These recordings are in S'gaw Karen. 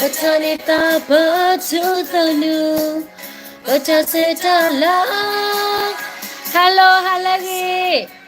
ပတၢ်န့ၢ်သါပထူသနူ, ပတၢ်ဆဲးတၢ်လၤ, Hello ဟါလၢအဂ့ၤ,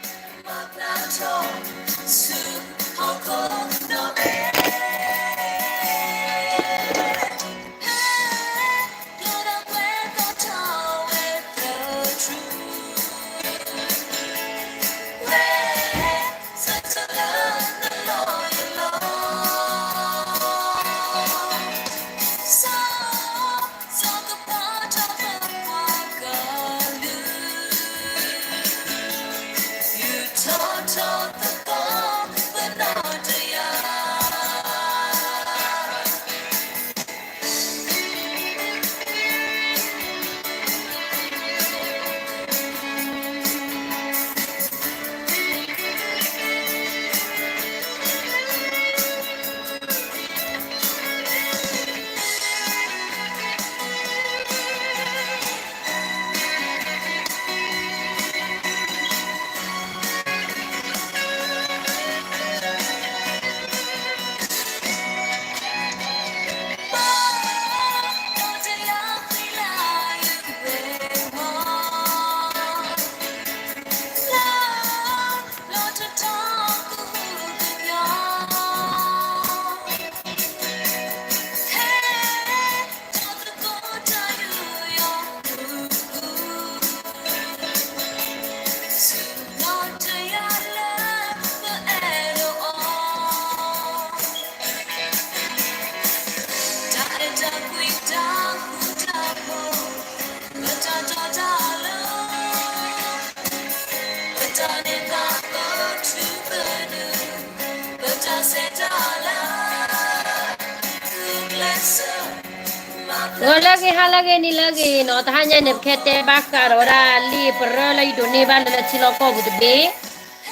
ဂီၤလၢအဂ့ၤ ဟါလၢအဂ့ၤ နံၤလၢအဂ့ၤနီၤ, တဟါညါန့ၣ် ပကဟဲတဲဘၣ်ဃးဒီးဝဲဒၣ်လံာ်ပရၢလၢယဒိးန့ၢ်ဘၣ်လၢလၢထံလီၢ်ကီၢ်ပူၤတဘ့ၣ်,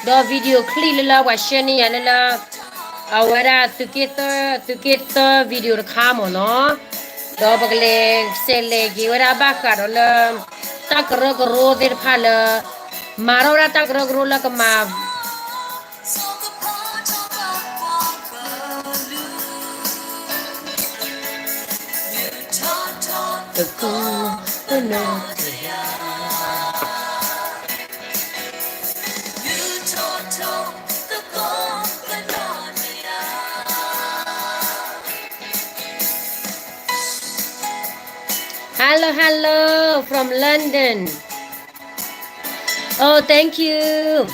ဒီး video clip လၢလၢပှၤ share န့ၢ်ယၤလၢလၢ အဝဲဒၣ်သုးက့သၢ သုးက့သၢ video တခါမ့ၢ်နီၤ, ဒီးပကလဲၤစဲးလဲၤက့ၤဝဲဒၣ်ဘၣ်ဃးဒီးလၢ တၢ်ကရၢကရိသ့ၣ်တဖၣ်လၢ မၤထီၣ်ဝဲဒၣ်တၢ်ကရၢကရိလၢကမၤ Hello, hello from London. Oh, thank you.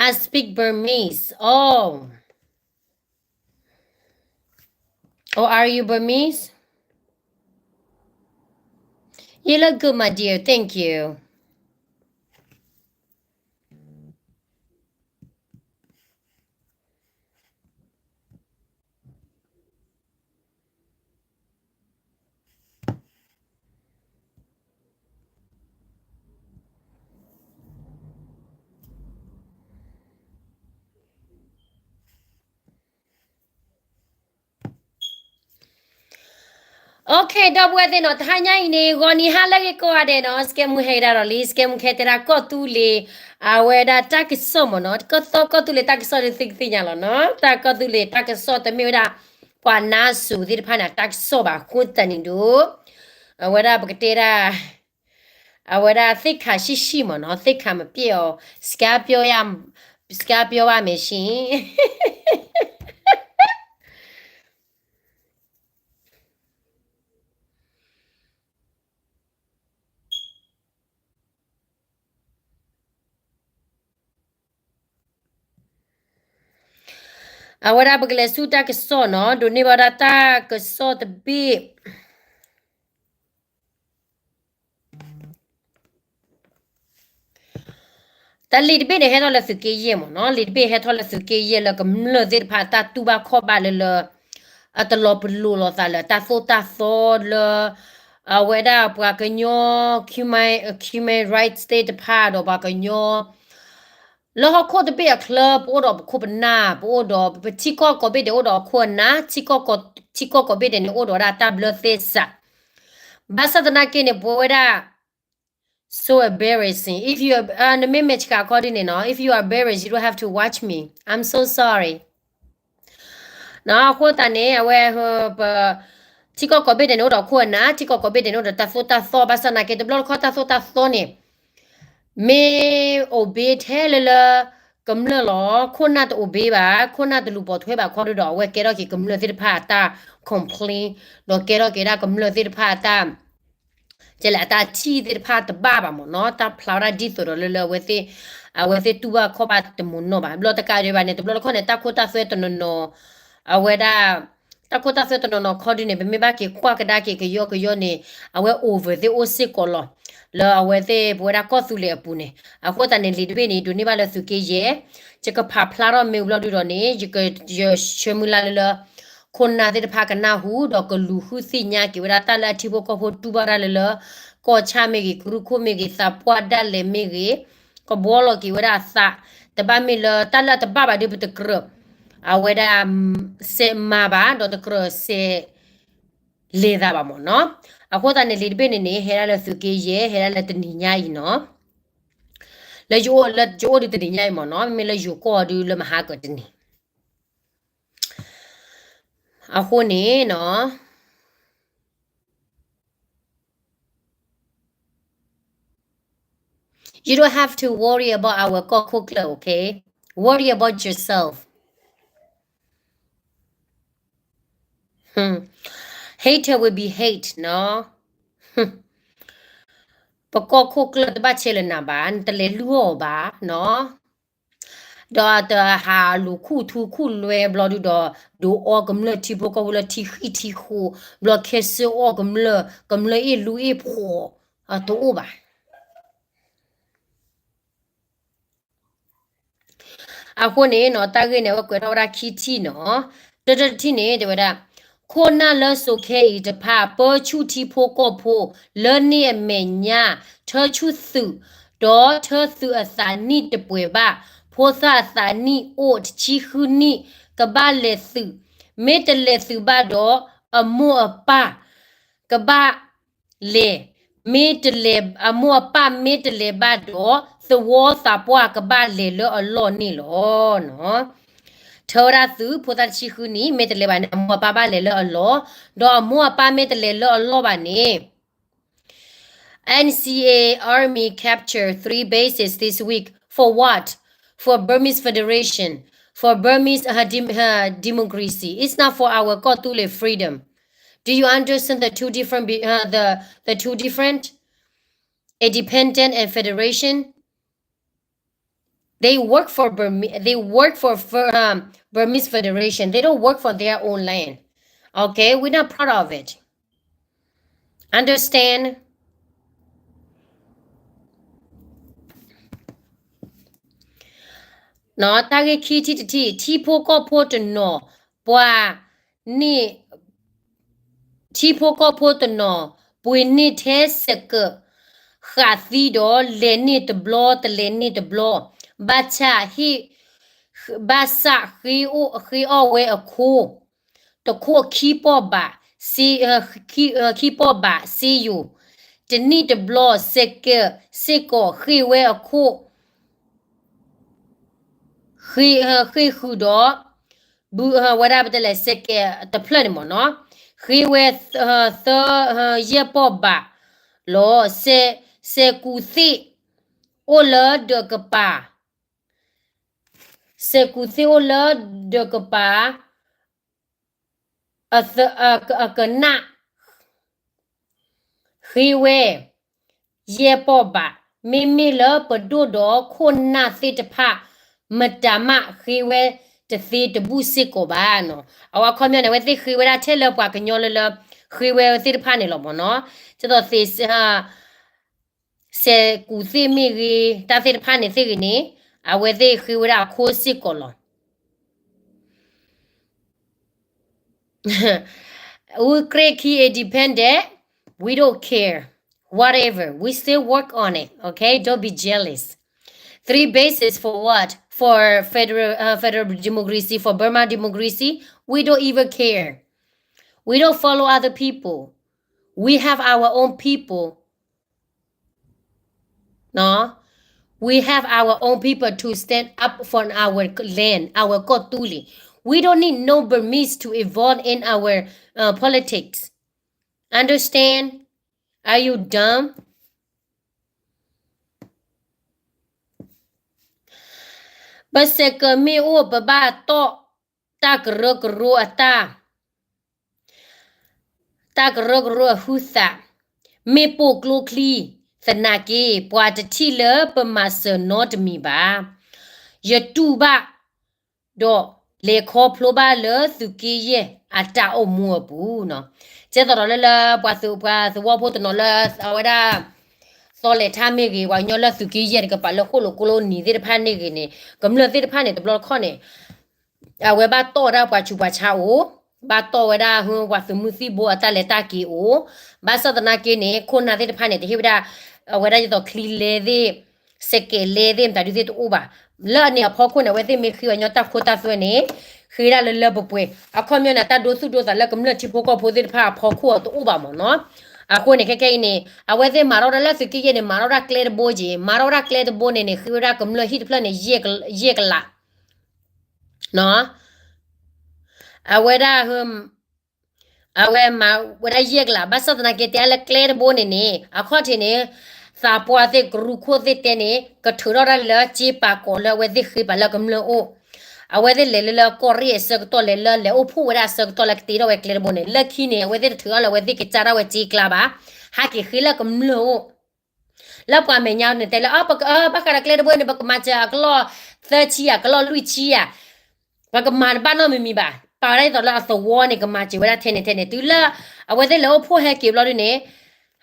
I speak Burmese. Oh. Oh, are you Burmese? You look good, my dear. Thank you. โอเค ဒီပုၢ်ဝဲၢ်သ့ၣ်နီၤ, တဟါညါအံၤန့ၣ် ဂီၤနံၤဟါလၢအဂ့ၤကိးဂၤဒဲးနီၤ, စကဲမူဟဲကဒါဒီးလံ, စကဲမူကဟဲတဲဒၣ်ကီၢ်သူလ့ၤ အဝဲဒၣ်တၢ်ကစီၣ်မ့ၢ်နီၤ, ကီၢ်သူလ့ၤတၢ်ကစီၣ်ဒ်သုကသ့ၣ်ညါလီၤနီၤ, တၢ်ကီၢ်သူလ့ၤတၢ်ကစီၣ်တမ့ၢ်ဝဲဒၣ် ပှၤနါစိၤသ့ၣ်တဖၣ်န့ၣ် တၢ်ကစီၣ်ဘၣ်အဃိသတးန့ၣ်ဒီး အဝဲဒၣ်ပကတဲဒၣ် အဝဲဒၣ်သ့ၣ်ခါဆံးဆံးမ့ၢ်နီၤ, သ့ၣ်ခါမပျဲၢ်အီၤ, စကါပျီယါ, စကါပျီဘၣ်မ့ၢ်ဆံး အဝဲဒၣ်ပကလဲၤဆူတၢ်ကစီၣ်နီၤ, ဒိးန့ၢ်ဘၣ်ဒၣ်တၢ်ကစီၣ်တဘ့ၣ်. တၢ်လံာ်တဘ့ၣ်န့ၣ် ဟဲထီၣ်လၢသုးက့ယဲၢ်မ့ၢ်နီၤ, လံာ်တဘ့ၣ်ဟဲထီၣ်လၢသုးက့ယဲၢ်လၢကမျၢၢ်သ့ၣ်တဖၣ်တၢ်တူၢ်ဘၣ်ခီၣ်ဘၣ်လၢလၢ အတလီၤပလိာ်လိာ်သးလၢတၢ်သိၣ်တၢ်သီလၢ အဝဲဒၣ်ပှၤကညီ human, human rights သ့ၣ်တဖၣ်ဒီးပှၤကညီ လၢဟီၣ်ခိၣ်တဘ့ၣ်အချၢ ပအိၣ်ဒီးပခိၣ်ပနၢ် ပအိၣ်ဒီး ပထံကီၢ်ကိးဘ့ၣ်ဒဲးအိၣ်ဒီးအခိၣ်အနၢ်, ထံကီၢ်ကိးဘ့ၣ်ဒဲးန့ၣ် အိၣ်ဒီးဝဲဒၣ်တၢ်ဘျၢသဲစး, ဘၣ်ဆၣ်သနာ်က့န့ၣ် ပဝဲဒၣ် so embarrassing. If you, နမ့ၢ်မဲာ်ဆှးခီဒ်န့ၣ်နီၤ, if you are embarrassed, you don't have to watch me. I'm so sorry. နီၤ အဃိသတးန့ၣ် အဝဲ ပ ထံကီၢ်ကိးဘ့ၣ်ဒဲးန့ၣ်အိၣ်ဒီးခိၣ်အနၢ်, ထံကီၢ်ကိးဘ့ၣ်ဒဲးန့ၣ်အိၣ်ဒီးတၢ်သိၣ်တၢ်သီ, ဘၣ်ဆၣ်သနာ်က့ တဘျီတခီၣ်တၢ်သိၣ်တၢ်သီန့ၣ် မ့ၢ်အိၣ်ဘ့ထဲလၢလၢ ကမျၢၢ်လီၤ, ခိၣ်နၢ်တအိၣ်ဘ့ဘၣ်, ခိၣ်နၢ်တလူၤပိာ်ထွဲဘၣ်ခီဒုဒီး အဝဲကဲထီၣ်က့ၤကမျၢၢ်သ့ၣ်တဖၣ်အတၢ် complain, ဒီးကဲထီၣ်က့ၤဒၣ်ကမျၢၢ်သ့ၣ်တဖၣ်အတၢ် ကဲလဲၣ် အတၢ်ထံၣ်သ့ၣ်တဖၣ်တဘၣ်ဘၣ်မ့ၢ်နီၤ, တၢ်ဖျါဝဲဒၣ်ဒ်သိးဒီးလၢလၢအဝဲသ့ၣ် အဝဲသ့ၣ်တူၢ်ဘၣ်ခီၣ်ဘၣ်တမုာ်နီၢ်ဘၣ်. ဘျီတကးဒံးဘၣ်န့ၣ် တဘျီတခီၣ်န့ၣ် တၢ်ခိတၢ်သွဲတနီၤနီၤ အဝဲဒၣ် တၢ်ခိတၢ်သွဲတနီၤနီၤခီဒုန့ၣ် ပမ့ၢ်ဘၣ်က့ၤကွၢ်ကဒါက့ၤကယီကယီန့ၣ် အဝဲ over သ့ၣ်အိၣ်စ့ၢ်ကီးလီၤ လၢအဝဲသ့ၣ်ပဝဲဒၣ်ကီၢ်သူလ့ၤအပူၤန့ၣ်. အဃိသတးန့ၣ် လံာ်တဘ့ၣ်န့ၣ် ဒိးန့ၢ်ဘၣ်လၢသုးက့ယဲၢ်, ယကဖးဖျါထီၣ်မ့ၢ်ဘျီဒုဒီးန့ၣ် ယက ယဆၢမုၢ်လၢ်လၢလၢ ခိၣ်နၢ်သ့ၣ်တဖၣ်ကနၢ်ဟူ ဒီးကလူၤဃုသ့ၣ်ညါက့ၤဝဲဒၣ်တၢ်လၢအထံဖိကီၢ်ဖိတူၢ်ဘၣ်တၢ်လၢလၢ ကီၢ်ဆၣ်မ့ၢ်ဂ့ၤ, ကရူၢ်ခိၣ်မ့ၢ်ဂ့ၤ, သးပှၢ်ဒၣ်လဲာ်မ့ၢ်ဂ့ၤ, ကဘှီလီၤက့ၤဝဲဒၣ်အသး, တဘၣ်မ့ၢ်လၢတၢ်လၢအတဘၣ်ဘၣ်ဒီး ပတကြၢး အဝဲဒၣ် စဲးမၤဘၣ် ဒီးတကြၢးစဲးလဲၤသးဘၣ်မ့ၢ်နီၤ. အဃိသတးန့ၣ် လံာ်တဘ့ၣ်န့ၣ်န့ၣ် ဟဲဒၣ်လၢသုးက့ယဲၢ်, ဟဲဒၣ်လၢတနံၤညါအံၤနီၤ, လၢယအိၣ်လၢယအိၣ်ဒုးတနံၤညါအံၤမ့ၢ်နီၤ, မ့မ့ၢ်လၢယိၤကီၢ်ဒုးလၢမဟါကတနံၤ အဃိန့ၣ်နီၤ, you don't have to worry about our ကီၢ်ခိၣ်ကျၢၢ်, okay? Worry about yourself. Hater will be hate နီၤ. ပကီၢ်ခိၣ်ကျၢၢ်တဘၣ်ဆဲးလၢနၤဘၣ်, နတလဲၤလုၢ်အီၣ်ဘၣ်နီၤ. ဒီးတဟးလူၤခူၣ်ထူခူၣ်လွဲဘျီဒုဒီး ဒုးအီကမျၢၢ်ထံဖိကီၢ်ဖိလၢထံဃံထံဃိ, ဘျီခဲစၢၣ်အီၣ်ကမျၢၢ်, ကမျၢၢ်အ့ၣ်လူအ့ၣ်ဖိး, တအိၣ်ဘၣ်. အဃိန့ၣ်နီၤ, တၢ်ဂ့ၢ်န့ၣ် အဝဲကွဲးထီၣ်ဝဲဒၣ်ခံထံၣ်နီၤ. တၢတထံၣ်န့ၣ် တဲဝဲဒၣ်, ခိၣ်နၢ်လၢစိၤခဲအံၤတဖၣ် ပၢဆူၣ်ထံဖိကီၢ်ဖိ လၢန့ၣ်အမဲာ်ညါ, ထၢဆူၣ်သုး, ဒီးထၢသုးအသးနံၣ်တပှဲၤဘၣ်, ဖိသၣ်အသးနံၣ်အိၣ်တဆံဃုနံၣ်, ကဘၣ်လဲၤသုး, မ့ၢ်တလဲၤသုးဘၣ်ဒီး အမိၢ်အပၢ် ကဘၣ်လဲၤ, မ့ၢ်တလဲၤ, အမိၢ်အပၢ်မ့ၢ်တလဲၤဘၣ်ဒီး သဝီသးပှၢ်ကဘၣ်လဲၤလၢအလီၢ်န့ၣ်လီၤ. ထၢဝဲဒၣ်သုးဖိသၣ်တဆံဃုနံၣ်, မ့ၢ်တလဲၤဘၣ်န့ၣ် အမိၢ်အပၢ်ဘၣ်လဲၤလၢအလီၢ်, ဒီးအမိၢ်အပၢ်မ့ၢ်တလဲၤလၢအလီၢ်ဘၣ်န့ၣ် N C A Army capture three bases this week. For what? For Burmese Federation. For Burmese uh, dem- uh, democracy. It's not for our ကီၢ်သူလ့ၤ freedom. Do you understand the two different, be- uh, the, the two different? Independent and federation? They work for Burmese, they work for, for um, Burmese Federation. They don't work for their own land. Okay, we're not proud of it. Understand? နီၣ်, တၢ်ဂ့ၢ်ခံထံၣ်တထံၣ်, ထံဖိကီၢ်ဖိတနီၤ, ပှၤန့ၣ် ထံဖိကီၢ်ဖိတနီၤ, ပှ့ၤန့ၢ်ထဲစဲးကၢး ဃးသံဒီး လဲၤန့ၢ်တဘျီ တလဲၤန့ၢ်တဘျီ, ဘၣ်ဆၣ် ဘၣ်ဆၣ်ဃ့အီၣ်ဝဲအခိၣ် တခိၣ်ခံပီၢ်ဘး, ခံပီၢ်ဘးစ့ယိၤ, တနံၣ်တဘျီ စဲးကၢးစ့ၢ်ကီးဃ့ဝဲအခိၣ် ဃ့ၢ်ဃုာ်ဒီး ဝဲဒၣ်ပတဲလဲၣ် စဲးကဲးတဖျၢၣ်န့ၣ်မ့ၢ်နီၤ, ဃ့ဝဲသၢယဲၢ်ပီၢ်ဘးလီၤ. စဲးကူးသ့ၣ်အိၣ်လၢဒၢးကပၤ, စဲးကူးသ့ၣ်အိၣ်လၢဒၢးကပၤ အကနၣ် ဃ့ဝဲ ယဲၢ်ပီၢ်ဘး, မ့မ့ၢ်လၢပဒိၣ်ဒီးခိၣ်နၢ်သ့ၣ်တဖၣ် မတၤမးဃ့ဝဲတသ့တဘူၣ်စ့ၢ်ကီးဘၣ်နီၤ. အဝဲခီပညီန့ၣ် အဝဲသ့ၣ်ဃ့ဝဲဒၣ်ထဲလၢပှၤကညီလၢလၢ ဃ့ဝဲသ့ၣ်တဖၣ်န့ၣ်လီၤမ့ၢ်နီၤ. ဒ်သိးသ့ၣ် စဲးကူၣ်သ့ၣ်မ့ၢ်ဂ့ၤ တၢ်သ့ၣ်တဖၣ်န့ၣ်သ့ၣ်ဂ့ၤန့ၣ် အဝဲသ့ၣ်ဃ့ဝဲဒၣ်အခိၣ်စ့ၢ်ကီးလီၤ. We create independent, we don't care. Whatever, we still work on it, okay? Don't be jealous. Three bases for what? For federal, uh, federal democracy, for Burma democracy, we don't even care. We don't follow other people. We have our own people. No, we have our own people to stand up for our land, our ကီၢ်သူလ့ၤ. We don't need no Burmese to involve in our uh, politics. Understand? Are you dumb? ပစဲးကမ့ၢ်အိၣ် ပဘၣ်တီၣ်တၢ်ကရၢကရိအတၢ် တၢ်ကရၢကရိအဟုသး, မ့ၢ်ပိာ်ကျိချံသနာ်က့ ပှၤတထံၣ်လၢပမၤစၢၤနီတမံၤဘၣ်. ယတူၢ်ဘၣ် ဒီးလဲၤခီဖျိဘၣ်လၢသုးက့ယဲၢ်အတၢ်အိၣ်မူအပူၤနီၤ. ကဲသိးဒီးလၢလၢပှၤသုးပှၤသဝီဖိတနီၤလၢအဝဲဒၣ် သီလဲၤထါမ့ၢ်ဂ့ၤ ပှၤကညီလၢသုးက့ယဲၢ်တကပၤလၢဃိၣ်လိာ်ကိလိနံၤသ့ၣ်တဖၣ်န့ၣ်ဂ့ၤန့ၣ် ကမျၢၢ်သ့ၣ်တဖၣ်န့ၣ် တဘျီတခီၣ်န့ၣ် အဝဲဘၣ်တီၢ်ဝဲဒၣ်ပှၤဆူးပှၤဆါအိၣ်, ဘၣ်တီၢ်ဝဲဒၣ်ဟၢ ပှၤသုးမုၢ်သံၣ်ဘိအတၢ်လဲၤတၢ်က့ၤအိၣ်, ဘၣ်ဆၣ်သနာ်က့န့ၣ် ခိၣ်နၢ်သ့ၣ်တဖၣ်န့ၣ် တဟ့ၣ်ဝဲဒၣ် အဝဲဒၣ်ဒ်သိးချံလဲသ့ၣ်, စဲးကဲးလဲသ့ၣ် မတၤဒုသ့ၣ်တအိၣ်ဘၣ်. လၢအန့ၣ်အဖီခိၣ်န့ၣ် အဝဲသ့ၣ်မ့ၢ်ဃ့ပှၤကညီတၢ်ခိတၢ်သွဲန့ၣ် ဃ့ဒၣ်လၢလၢပှဲၤပှဲၤ. အခီပညီန့ၣ် တၢ်ဒိသူၣ်ဒိသးလၢကမျၢၢ်ထံဖိကီၢ်ဖိသ့ၣ်တဖၣ်အဖီခိၣ်အတအိၣ်ဘၣ်မ့ၢ်နီၤ. အဃိန့ၣ် ခဲခဲအံၤန့ၣ် အဝဲသ့ၣ်မၤထီၣ်ဝဲဒၣ်လၢသုးက့ယဲၢ်န့ၣ် မၤထီၣ်ဝဲဒၣ်ကျဲတဘိက့ၤ, မၤထီၣ်ဝဲဒၣ်ကျဲတဘိန့ၣ်န့ၣ် ဃ့ဝဲဒၣ်ကမျၢၢ်ဟံၣ်တဖျၢၣ်န့ၣ် ယဲၢ်ကလး အဝဲဒၣ် အဝဲမၤဝဲဒၣ်ယဲၢ်ကလး ဘၣ်ဆၣ်သနာ်က့ တဲလၢကျဲတဘိန့ၣ်န့ၣ် အခီၣ်ထံးန့ၣ် သးပှၢ်သ့ၣ်ကရူၢ်ခိၣ်သ့ၣ်တဲန့ၣ် ကထုးထီၣ်ဒၣ်လၢကၠ့ပာ်ကီၤလၢအဝဲသ့ၣ်ဃ့ပာ်လၢကမျၢၢ်အိၣ်, အဝဲသ့ၣ်လဲၤလၢလၢကီၢ်ရ့ၣ်အဆၢကတီၢ် လဲၤလၢလဲၤအိၣ်ဖှိၣ်ဝဲဒၣ်အဆၢကတီၢ်လၢကတ့ထီၣ်ဝဲကျဲတဘိန့ၣ် လၢခံန့ၣ် အဝဲသ့ၣ်တထုးထီၣ်လၢအဝဲသ့ၣ်ကစၢ်ဒၣ်ဝဲကၠ့ကျါဘၣ်, ဟးက့ၤဃ့လၢကမျၢၢ်အိၣ် လၢပှၤမဲာ်ညါန့ၣ်တဲလၢ ဘၣ်ဃးဒီးကျဲတဘိန့ၣ် ပကမၤစၢၤအကလီၢ်သၢဆံဧါ ကလီၢ်လွံၢ်ဆံဧါ, ပကမၤတဘၣ်နီတမံၤမံၤဘၣ်. ပာ်ဝဲဒၣ်ဒ်သိးလၢအသဝီန့ၣ် ကမၤစၢၤဝဲဒၣ်ထဲန့ၣ်ထဲန့ၣ် တုၤလၢအဝဲသ့ၣ်လဲၤအိၣ်ဖှိၣ်ဟဲက့ၤဘျီဒုန့ၣ်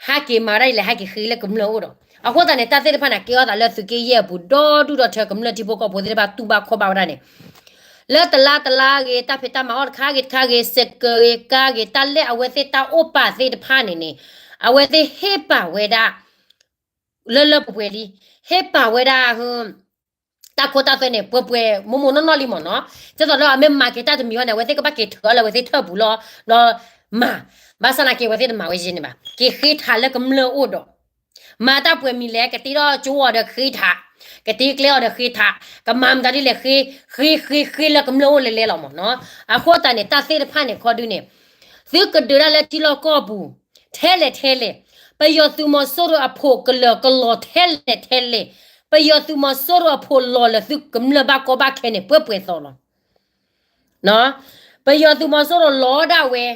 ဟးက့ၤမၤဝဲဒၣ်အံၤလဲၣ် ဟဲက့ၤဃ့လၢကမျၢၢ်အိၣ်ဒီး အဃိသတးန့ၣ် တၢ်သ့ၣ်တဖၣ်န့ၣ် ကဲထီၣ်သးလၢသုးက့ယဲၢ်အပူၤ ဒီဒူၣ်ဒီထၢ ကမျၢၢ်ထံဖိကီၢ်ဖိသ့ၣ်တဖၣ်တူၢ်ဘၣ်ခီၣ်ဘၣ်ဝဲဒၣ်န့ၣ် လၢတလါတလါဂ့ၤ တၢ်ဖံးတၢ်မၤအီၣ်တခါဂ့ၤတခါဂ့ၤ စဲးကဲးဂ့ၤကါဂ့ၤ တၢ်လၢအဝဲသ့ၣ်တၢ်အိၣ်ပာ်သ့ၣ်တဖၣ်န့ၣ်န့ၣ် အဝဲသ့ၣ်ဟ့ၣ်ပာ်ဝဲဒၣ် လၢလၢပှဲၤပှဲၤလံ, ဟ့ၣ်ပာ်ဝဲဒၣ် တၢ်ခိတၢ်သွဲန့ၣ် ပှဲၤပှဲၤမိၢ်မိၢ်နီၢ်နီၢ်လံမ့ၢ်နီၤ. ဒ်သိးလၢအမ့ၢ်မၤက့ၤတၢ်တမံၤအံၤန့ၣ် အဝဲသ့ၣ်ကဘၣ်က့ၤထုးအီၤလၢအဝဲသ့ၣ်ထၢၣ်ပူၤလီၤ, ဒီးမၤ, ဘၣ်ဆၣ်သနာ်က့ အဝဲသ့ၣ်တမၤဝဲယဲၢ်န့ၣ်ဘၣ်, က့ၤဃ့ထးလၢကမျၢၢ်အိၣ်ဒီး မၤတၢ်ပှဲၤမံၤလဲၣ်, ကတ့ထီၣ်ကၠိအီၤဒီးဃ့ထး, ကတ့ကျဲအီၤဒီးဃ့ထး, ကမၤမတၤဒ်လဲၣ်ဃ့, ဃ့ဃ့ဃ့လၢကမျၢၢ်အိၣ်လဲၤလဲၤလီၤမ့ၢ်နီၤ. အဃိသတးန့ၣ် တၢ်သ့ၣ်တဖၣ်န့ၣ်ခီဒုန့ၣ် သုကဒုးတၢ်လၢထံလီၢ်ကီၢ်ပူၤ ထဲလဲၣ်ထဲလဲၣ်, ပယီၤသုးမီၤစိရိၤအဖိးကလၢာ်ကလီၤထဲလဲၣ်ထဲလဲၣ်, ပယီၤသုးမီၤစိရိၤအဖိးလီၤလၢသုကမျၢၢ်ဘၣ်ကီဘၣ်ခဲန့ၣ် ပှဲၤပှဲၤသီလီၤ. ပယီၤသုးမီၤစိရိၤလီၤဒၣ်ဝဲ,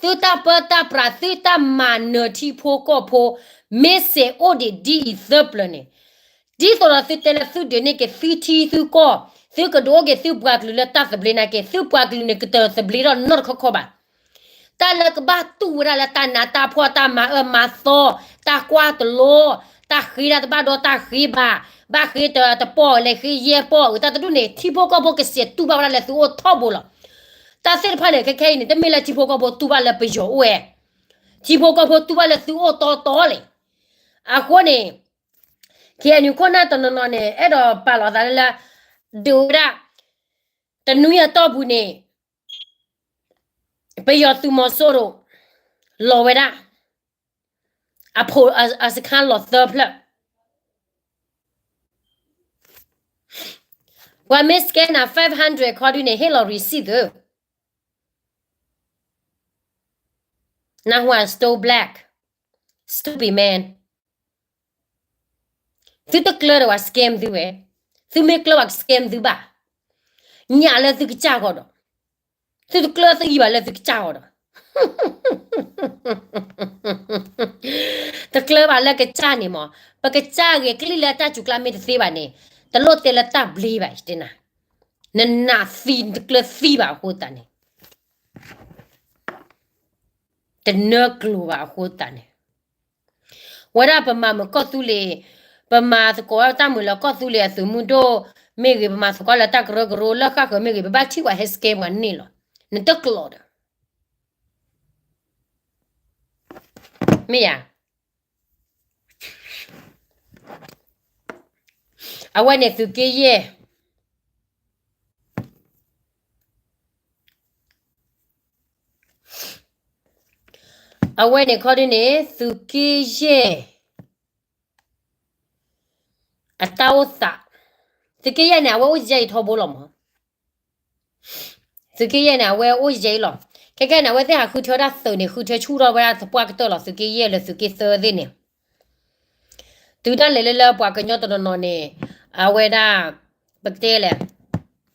သုတၢ်ပၢတၢ်ပြး သုတၢ်မၤနၢၤထံဖိကီၢ်ဖိ မ့ၢ်စဲးအိၣ်ဒံးဒ်အံၤသၢပျၢၤန့ၣ်, ဒ်သိးဒီးသုတဲလၢသုဒုးန့ၢ်က့ၤသုထံသုကီၢ်, သုကဒုးအိၣ်က့ၤသုပှၤကလုာ်လၢတၢ်သဘျ့နာ်က့ သုပှၤကလုာ်န့ၣ် ကတသဘျ့ထီၣ်နီတခီခီဘၣ်. တၢ်လၢကဘၣ်တူၢ်ဝဲဒၣ်လၢတၢ်နးတၢ်ဖှီၣ် တၢ်မၤအၢမၤသီ, တၢ်ကွၢ်တလိ, တၢ်ဃ့တၢ်တဘၣ်ဒီးတၢ်ဃ့ဘၣ်, ဘၣ်ဃ့တပီၢ်လဲၤဃ့ယဲၢ်ပီၢ် တၢ်တဒူၣ်န့ၣ် ထံဖိကီၢ်ဖိကစဲးတူၢ်ဘၣ်ဝဲဒၣ်လၢသုအိၣ်ထီဘိလီၤ. တၢ်သ့ၣ်တဖၣ်န့ၣ် ခဲခဲအံၤန့ၣ် တမ့ၢ်လၢထံဖိကီၢ်ဖိတူၢ်ဘၣ်လၢပယီၤအိၣ်ဝဲ, ထံဖိကီၢ်ဖိတူၢ်ဘၣ်လၢသုအိၣ်တီတီလဲၣ်. အဃိန့ၣ် KNU ခိၣ်နၢ်တနီၤနီၤန့ၣ် အဲၣ်ဒိးပာ်လီၤသးလၢလၢ ဒုးဝဲဒၣ် တနွံအတီၢ်ပူၤန့ၣ် ပယီၤသုးမီၤစိရိၤ လီၤဝဲဒၣ် အဖိးအစခါလီၤသၢဖျၢၣ်, ပှၤမ့ၢ် scan နၤ five hundred ခီဒုန့ၣ် ဟ့ၣ်လီၤ receipt သု, နၢ်ဟူဧါ Stone Black, stupid man. သုတကျၢၤဒီးပှၤ scam သုဝဲ, သုမ့ၢ်ကျၢၤပှၤက scam သုဘၣ်, ညၣ်လၢသုကစၢ်ဂီၤဒီး, သုတကျၢၤသုအံၤဘၣ်လၢသုကစၢ်ဂီၤဒီး, တကျၢၤဘၣ်လၢကစၢ်န့ၣ်မး, ပကစၢ်ဂ့ၤကလံၣ်လၢတၢ်စူၤကျါမ့ၢ်တသ့ဘၣ်န့ၣ်, တလိၣ်တဲလၢတၢ်ဘျ့ဘၣ် ယတဲနၤ, နနးသံ နတကျၢၤသံဘၣ်အဃိသတးန့ၣ် တနၢကျိၤဘၣ်အဃိသတးန့ၣ်, ပဝဲဒၣ်ပမၤမုာ်ကီၢ်သူလ့ၤ, ပမၤသကိးတၢ်မုာ်လၢကီၢ်သူလ့ၤအသုးမုၢ်ဒိၣ်မ့ၢ်ဂ့ၤ, ပမၤသကိးလၢတၢ်ကရၢကရိလၢဃၣ်ဃၢၤမ့ၢ်ဂ့ၤ, ပဘၣ်ထံၣ်ဝဲဟဲစကဲပှၤန့ၣ်လီၤ. နတကျိးဒီး မ့ၢ်ယၤ အဝဲန့ၣ်သုးက့ယဲၢ်, အဝဲန့ၣ်ခီဒုန့ၣ် သုးက့ယဲၢ် အတၢ်အိၣ်သး, သုးက့ယဲၢ်န့ၣ် အဝဲအိၣ်ယဲၢ်အံၤထီဘိလီၤမး. သုးက့ယဲၢ်န့ၣ် အဝဲအိၣ်ယဲၢ်အံၤလီၤ. ခဲခဲန့ၣ် အဝဲသ့ၣ်ဟးဃုထၢဝဲဒၣ်သုးန့ၣ် ဃုထၢဆူၣ်ထီၣ်ဝဲဒၣ်သပှၢ်ကတၢၢ်လီၤ. သုးက့ယဲၢ်လၢသုးက့သၢသ့ၣ်န့ၣ် တုၤဒၣ်လဲာ်လၢလၢပှၤကညီတနီၤနီၤန့ၣ် အဝဲဒၣ် ပကတဲလဲၣ်,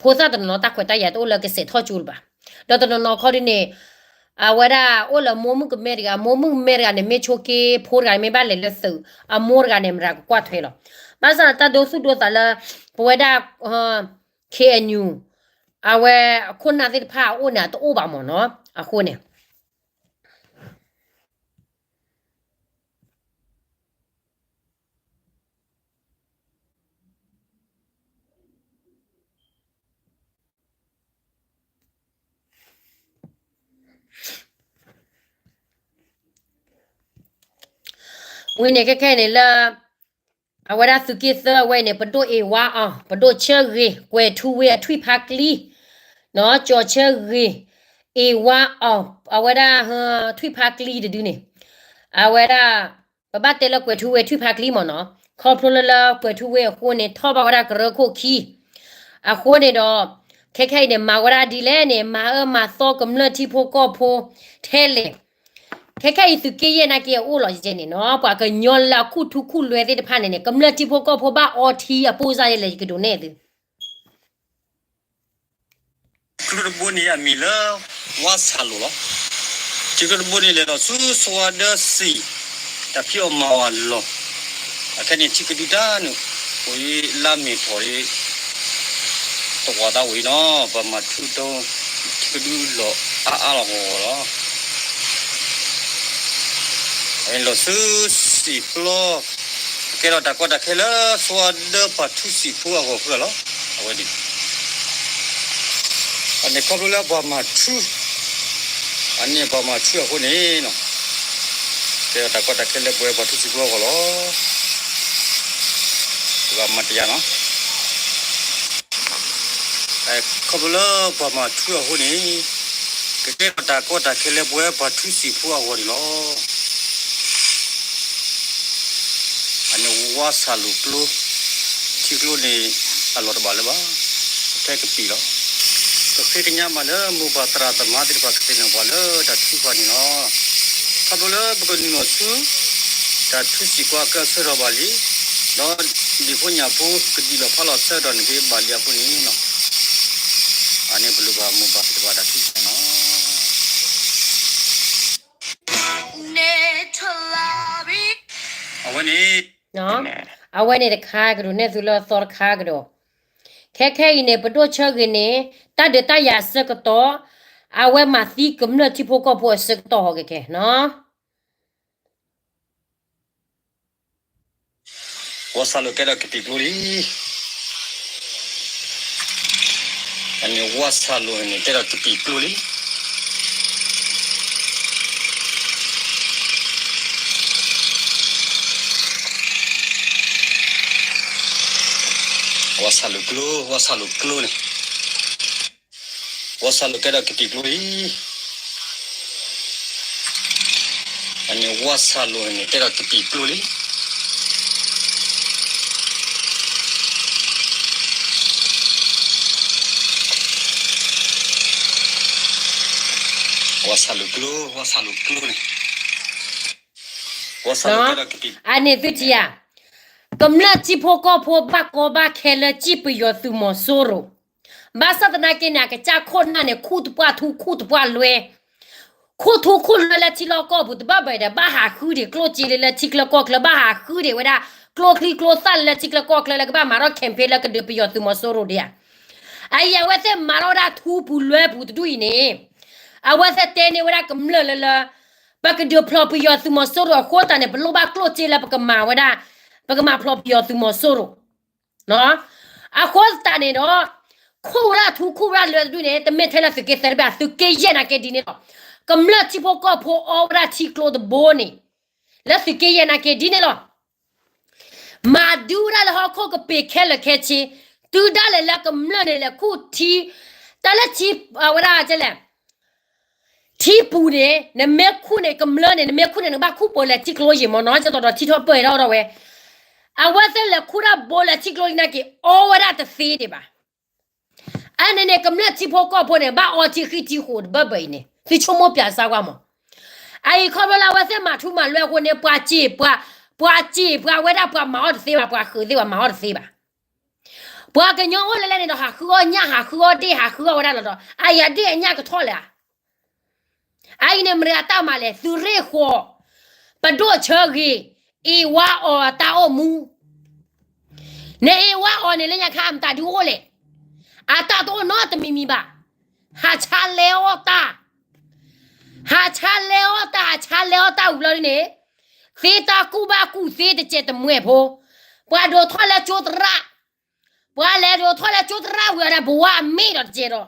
ဖိသၣ်တနီၤနီၤတၢ်ခွဲးတၢ်ယာ်တအိၣ်လၢကစဲးထီၣ်ကၠိလၢၤဘၣ်. ဒီးတနီၤနီၤခီဒုန့ၣ် အဝဲဒၣ်အိၣ်လၢမိၢ်မုၣ်ကမဲတဂၤ, မိၢ်မုၣ်ကမဲတဂၤန့ၣ် မ့ၢ်ဆိက့ဖိတဂၤန့ၣ် မ့ၢ်ဘၣ်လဲၤလၢသုး, အမိၢ်တဂၤန့ၣ် မတၤကကွၢ်ထွဲလီၤ. ဘၣ်ဆၣ်န့ၣ် တၢ်ဒိသူၣ်ဒိသးလၢ ပဝဲဒၣ် ခ့အဲၣ်ယူၣ် အဝဲအခိၣ်နၢ်သ့ၣ်တဖၣ်အအိၣ်န့ၣ် အတအိၣ်ဘၣ်မ့ၢ်နီၤ. အဃိန့ၣ် ဝံၤန့ၣ်ခဲခဲန့ၣ်လၢ အဝဲဒၣ်သုးက့သၢအဝဲန့ၣ် ပဒိၣ်အ့ဝါအီၤ, ပဒိၣ်ဆၢဂ့ၤ, ကွဲၤထူဝ့အထွံၣ်ဖးကျံ, နီၢ်ကၠီၤဆၢဂ့ၤ, အ့ဝါအီၤ, အဝဲဒၣ် ထွံၣ်ဖးကျံတဒုန့ၣ်, အဝဲဒၣ် ပဘၣ်တဲလၢကွဲၤထူဝ့ထွံၣ်ဖးကျံမ့ၢ်နီၤ, ခီဖျိလၢလၢကွဲၤထူဝ့အဃိန့ၣ် ထီၣ်ဘၣ်ဝဲဒၣ်ကရၢခိၣ်ခံ, အဃိန့ၣ်ဒီး ခဲခဲအံၤန့ၣ် မၤဝဲဒၣ်ဒ်လဲၣ်န့ၣ် မၤအၢမၤသီကမျၢၢ်ထံဖိကီၢ်ဖိထဲလဲၣ်. ခဲခဲအံၤသုးက့ယဲၢ်နာ်က့အအိၣ်လီၤယဲန့ၣ်နီၤ, ပှၤကညီလၢအခူၣ်ထူခူၣ်လွဲသ့ၣ်တဖၣ်န့ၣ်န့ၣ် ကမျၢၢ်ထံဖိကီၢ်ဖိဘၣ်အီထံအပိၢ်စၢ်ယဲလဲၣ် ယကဒုးနဲၣ်သု ကျိတဘိန့ၣ်အမံၤလၢ ဝါဆၣ်လိၤလီၤ. ထံကျိတဘိန့ၣ်လဲၤလီၤဆူစီၤဝါဒၢစံၣ်, တၢ်ဖံးအီၣ်မၤအီၣ်အလီၢ်, အခဲန့ၣ်ထံကဒုတၢ်န့ၣ်, အိၣ်လၢမ့ၢ်ထီၣ်, တဝီသးဝံၤနီၤ ပှၤမၤထူဒိ, ထံကဒုလီၤအါအါလီၤဂီၤဂီၤလီၤ. လီၤဆူစံၣ်ပျီ, ကဲထီၣ်တၢ်ကီတၢ်ခဲလၢစီၤဝါဒၢပှၤထူစံၣ်ဖိအဂီၢ်ဃုာ်လီၤ. အဝဲဒၣ် အန့ၣ်ခီဖျိလၢပှၤမၤထူ, အန့ၣ်ပှၤမၤထူအဃိန့ၣ်, ကဲထီၣ်တၢ်ကီတၢ်ခဲလၢပဝဲပှၤထူစံၣ်ဖိအဂီၢ်လီၤ. ပှၤမၤတယၤနီၤ, ခီဖျိလၢပှၤမၤထူအဃိန့ၣ်, ကကဲထီၣ်တၢ်ကီတၢ်ခဲလၢပဝဲပှၤထူစံၣ်ဖိအဂီၢ်န့ၣ်လီၤ. အန့ၣ်ဝါဆၣ်လိၤကျိ, ထံကျိန့ၣ် အလီၢ်တဘၣ်လၢၤဘၣ်, ထဲကပံာ်လီၤ. ပဃ့ကညးမးလၢမိၢ်ပၢ်သရၣ်သမါသ့ၣ်တဖၣ်ကသ့ၣ်နီၣ်ပှၤလၢတၢ်ထုကဖၣ်န့ၣ်လီၤ. ခီဖျိလၢပကနုာ်လီၤဆူ တၢ်ထုစံၣ်ကွၢ်ကၢဆၢထီၣ်ဘၣ်လံ, ဒီးဒံၣ်ဖိညၣ်ဖိကဒံၣ်လီၤဖးလီၤဆၢထီၣ်န့ၣ်က့ၤဘၣ်လံအဃိန့ၣ်, အန့ၣ်ပလိၣ်ဘၣ်မိၢ်ပၢ်သ့ၣ်တဖၣ်တၢ်ထုကဖၣ်န့ၣ်လီၤ. အဝဲန့ၣ်, အဝဲန့ၣ်တခါကဒီး နဲၣ်သုလၢသီတခါကဒီး, ခဲခဲအံၤန့ၣ် ပဒိၣ်ဆၢဂ့ၤန့ၣ် တၢ်ဒုးတၢ်ယၤအဆၢကတီၢ်, အဝဲမၤသံကမျၢၢ်ထံဖိကီၢ်ဖိအဆၢကတီၢ်ဟီၣ်ကဲခဲနီၤ. ဝါဆၣ်လိၤကဲထီၣ်ကပံာ်ကျိလံ. အန့ၣ်ဝါဆၣ်လိၤန့ၣ်ကဲထီၣ်ကပံာ်ကျိလံ. ဝါဆၣ်လိၤကျိ, ဝါဆၣ်လိၤကျိန့ၣ်, ဝါဆၣ်လိၤကဲထီၣ်ကပံာ်ကျိလံ. အန့ၣ်ဝါဆၣ်လိၤန့ၣ်ကဲထီၣ်ကပံာ်ကျိလံ. ဝါဆၣ်လိၤကျိ, ဝါဆၣ်လိၤကျိန့ၣ်, ဝါဆၣ်လိၤကဲထီၣ်, အန့ၣ်သုထံၣ်ဧါ, ကမျၢၢ်ထံဖိကီၢ်ဖိဘၣ်ကီဘၣ်ခဲလၢစံၣ်ပယီၤသုးမီၤစိရိၤ, ဘၣ်ဆၣ်သနာ်က့န့ၣ် အကစၢ်ခိၣ်နၢ်န့ၣ် ခူၣ်တပှၢ်ထူခူၣ်တပှၢ်လွဲ, ခူၣ်ထူခူၣ်လွဲလၢထံလီၢ်ကီၢ်ပူၤ တဘၣ်ဘၣ်ဒီး ဘၣ်ဟးဃုဒံးကျိၣ်စ့လၢထံချၢကီၢ်ချၢ ဘၣ်ဟးဃုဒံးဝဲဒၣ် ကျိချံကျိသၣ်လၢထံချၢကီၢ်ချၢလၢကဘၣ်မၤထီၣ် campaign လၢကဒုးပယီၤသုးမီၤစိရိၤဒံးဧါ. အအံၤအဝဲသ့ၣ်မၤထီၣ်ဝဲဒၣ်ထူပူၤလွဲပူၤတဒူၣ်အံၤန့ၣ်, အဝဲသ့ၣ်တဲန့ၢ်ဝဲဒၣ်ကမျၢၢ်လၢလၢ ပကဒုးဖျီၣ်ပယီၤသုးမီၤစိရိၤအဃိသတးန့ၣ် ပလိၣ်ဘၣ်ကျိၣ်စ့လၢပကမၤဝဲဒၣ်, ပကမၤဖျီၣ်ပယီၤသုးမီၤစိရိၤ. အဃိသတးန့ၣ်ဒီး ခိၣ်ဝဲဒၣ်ထူ ခိၣ်ဝဲဒၣ်လွဲတဒူၣ်န့ၣ် တမ့ၢ်ထဲလၢသုးက့သၢတဘ့ၣ် သုးက့ယဲၢ်နာ်က့ဒ်န့ၣ်လီၤ. ကမျၢၢ်ထံဖိကီၢ်ဖိအီဝဲဒၣ်ထံကျိတဘိန့ၣ် လၢသုးက့ယဲၢ်နာ်က့ဒ်န့ၣ်လီၤ. မၤဒုးဝဲဒၣ်လၢဟီၣ်ခိၣ်ကပ့ၤခဲလၢာ်ခဲဆ့, တုၤဒၣ်လဲာ်လၢကမျၢၢ်န့ၣ်လဲၤခူၣ်ထံ, တၢ်လၢထံ, အဝဲဒၣ်လဲၣ်, ထံပူၤန့ၣ် နမ့ၢ်ခူၣ်န့ၣ် ကမျၢၢ်န့ၣ် နမ့ၢ်ခူၣ်န့ၣ် နကဘၣ်ခူၣ်ဘိလဲၤထံကျိယံၤမ့ၢ်နီၤ ကသိးဒီးထံထီၣ်ပၢၢ်ထီၣ်ဝဲ, အဝဲသ့ၣ်လဲၤခူၣ်ဒၣ်ဘိလဲၤထံကျိနာ်က့ အီဝဲဒၣ်တသ့ဒံးဘၣ်. အန့ၣ်န့ၣ် ကမျၢၢ်ထံဖိကီၢ်ဖိန့ၣ် ဘၣ်အီထံဃံထံဃိးတဘၢဘၢအံၤန့ၣ် သုဆိကမိၣ်ပၠးစၢ်ကွၢ်မး. အအံၤခီဖျိလၢအဝဲသ့ၣ်မၤထူမၤလွဲအဃိန့ၣ် ပှၤစံးပှၤ, ပှၤစံးပှၤဝဲဒၣ် ပှၤမၤအီၣ်တသ့ဘၣ်, ပှၤဃုာ်သ့ၣ်ပှၤမၤအီၣ်တသ့ဘၣ်. ပှၤကညီအိၣ်လဲၣ်လဲၣ်န့ၣ်ဒီး ဟးဃုအီၣ်ညၣ် ဟးဃုအီၣ်ဒ့ၣ် ဟးဃုအီၣ်ဝဲဒၣ်လီၤဒီး အယၤဒ့ၣ်အညၣ်ကထီၣ်လၢၤဧါ. အအံၤန့ၣ် မတၤတၢ်မၤလဲၣ်, သုးရ့ၣ်ဃီၤ, ပဒိၣ်ဆၢဂ့ၤ, အ့ဝါအီၤအတၢ်အိၣ်မူ နအ့ဝါအီၤန့ၣ် လၢညါခါအမတၤဒုအိၣ်လဲၣ်. အတၢ်တအိၣ်နီတမံၤမံၤဘၣ်. ဟးဆါလဲအီၣ်တၢ်, ဟးဆါလဲအီၣ်တၢ်, ဟးဆါလဲအီၣ်တၢ်ဝံၤလီၤဒ်န့ၣ်, သ့တၢ်ကူၣ်ဘၣ်ကူၣ်သ့တစဲးတမှဲၤဖိ, ပှၤဒိးထီၣ်လၢကၠိသရၣ်, ပှၤလဲၤဒိးထီၣ်လၢကၠိသရၣ်ဝံၤအီၤဒီး ဘဝါအမ့ၢ်ဒီးတစဲးဒီး,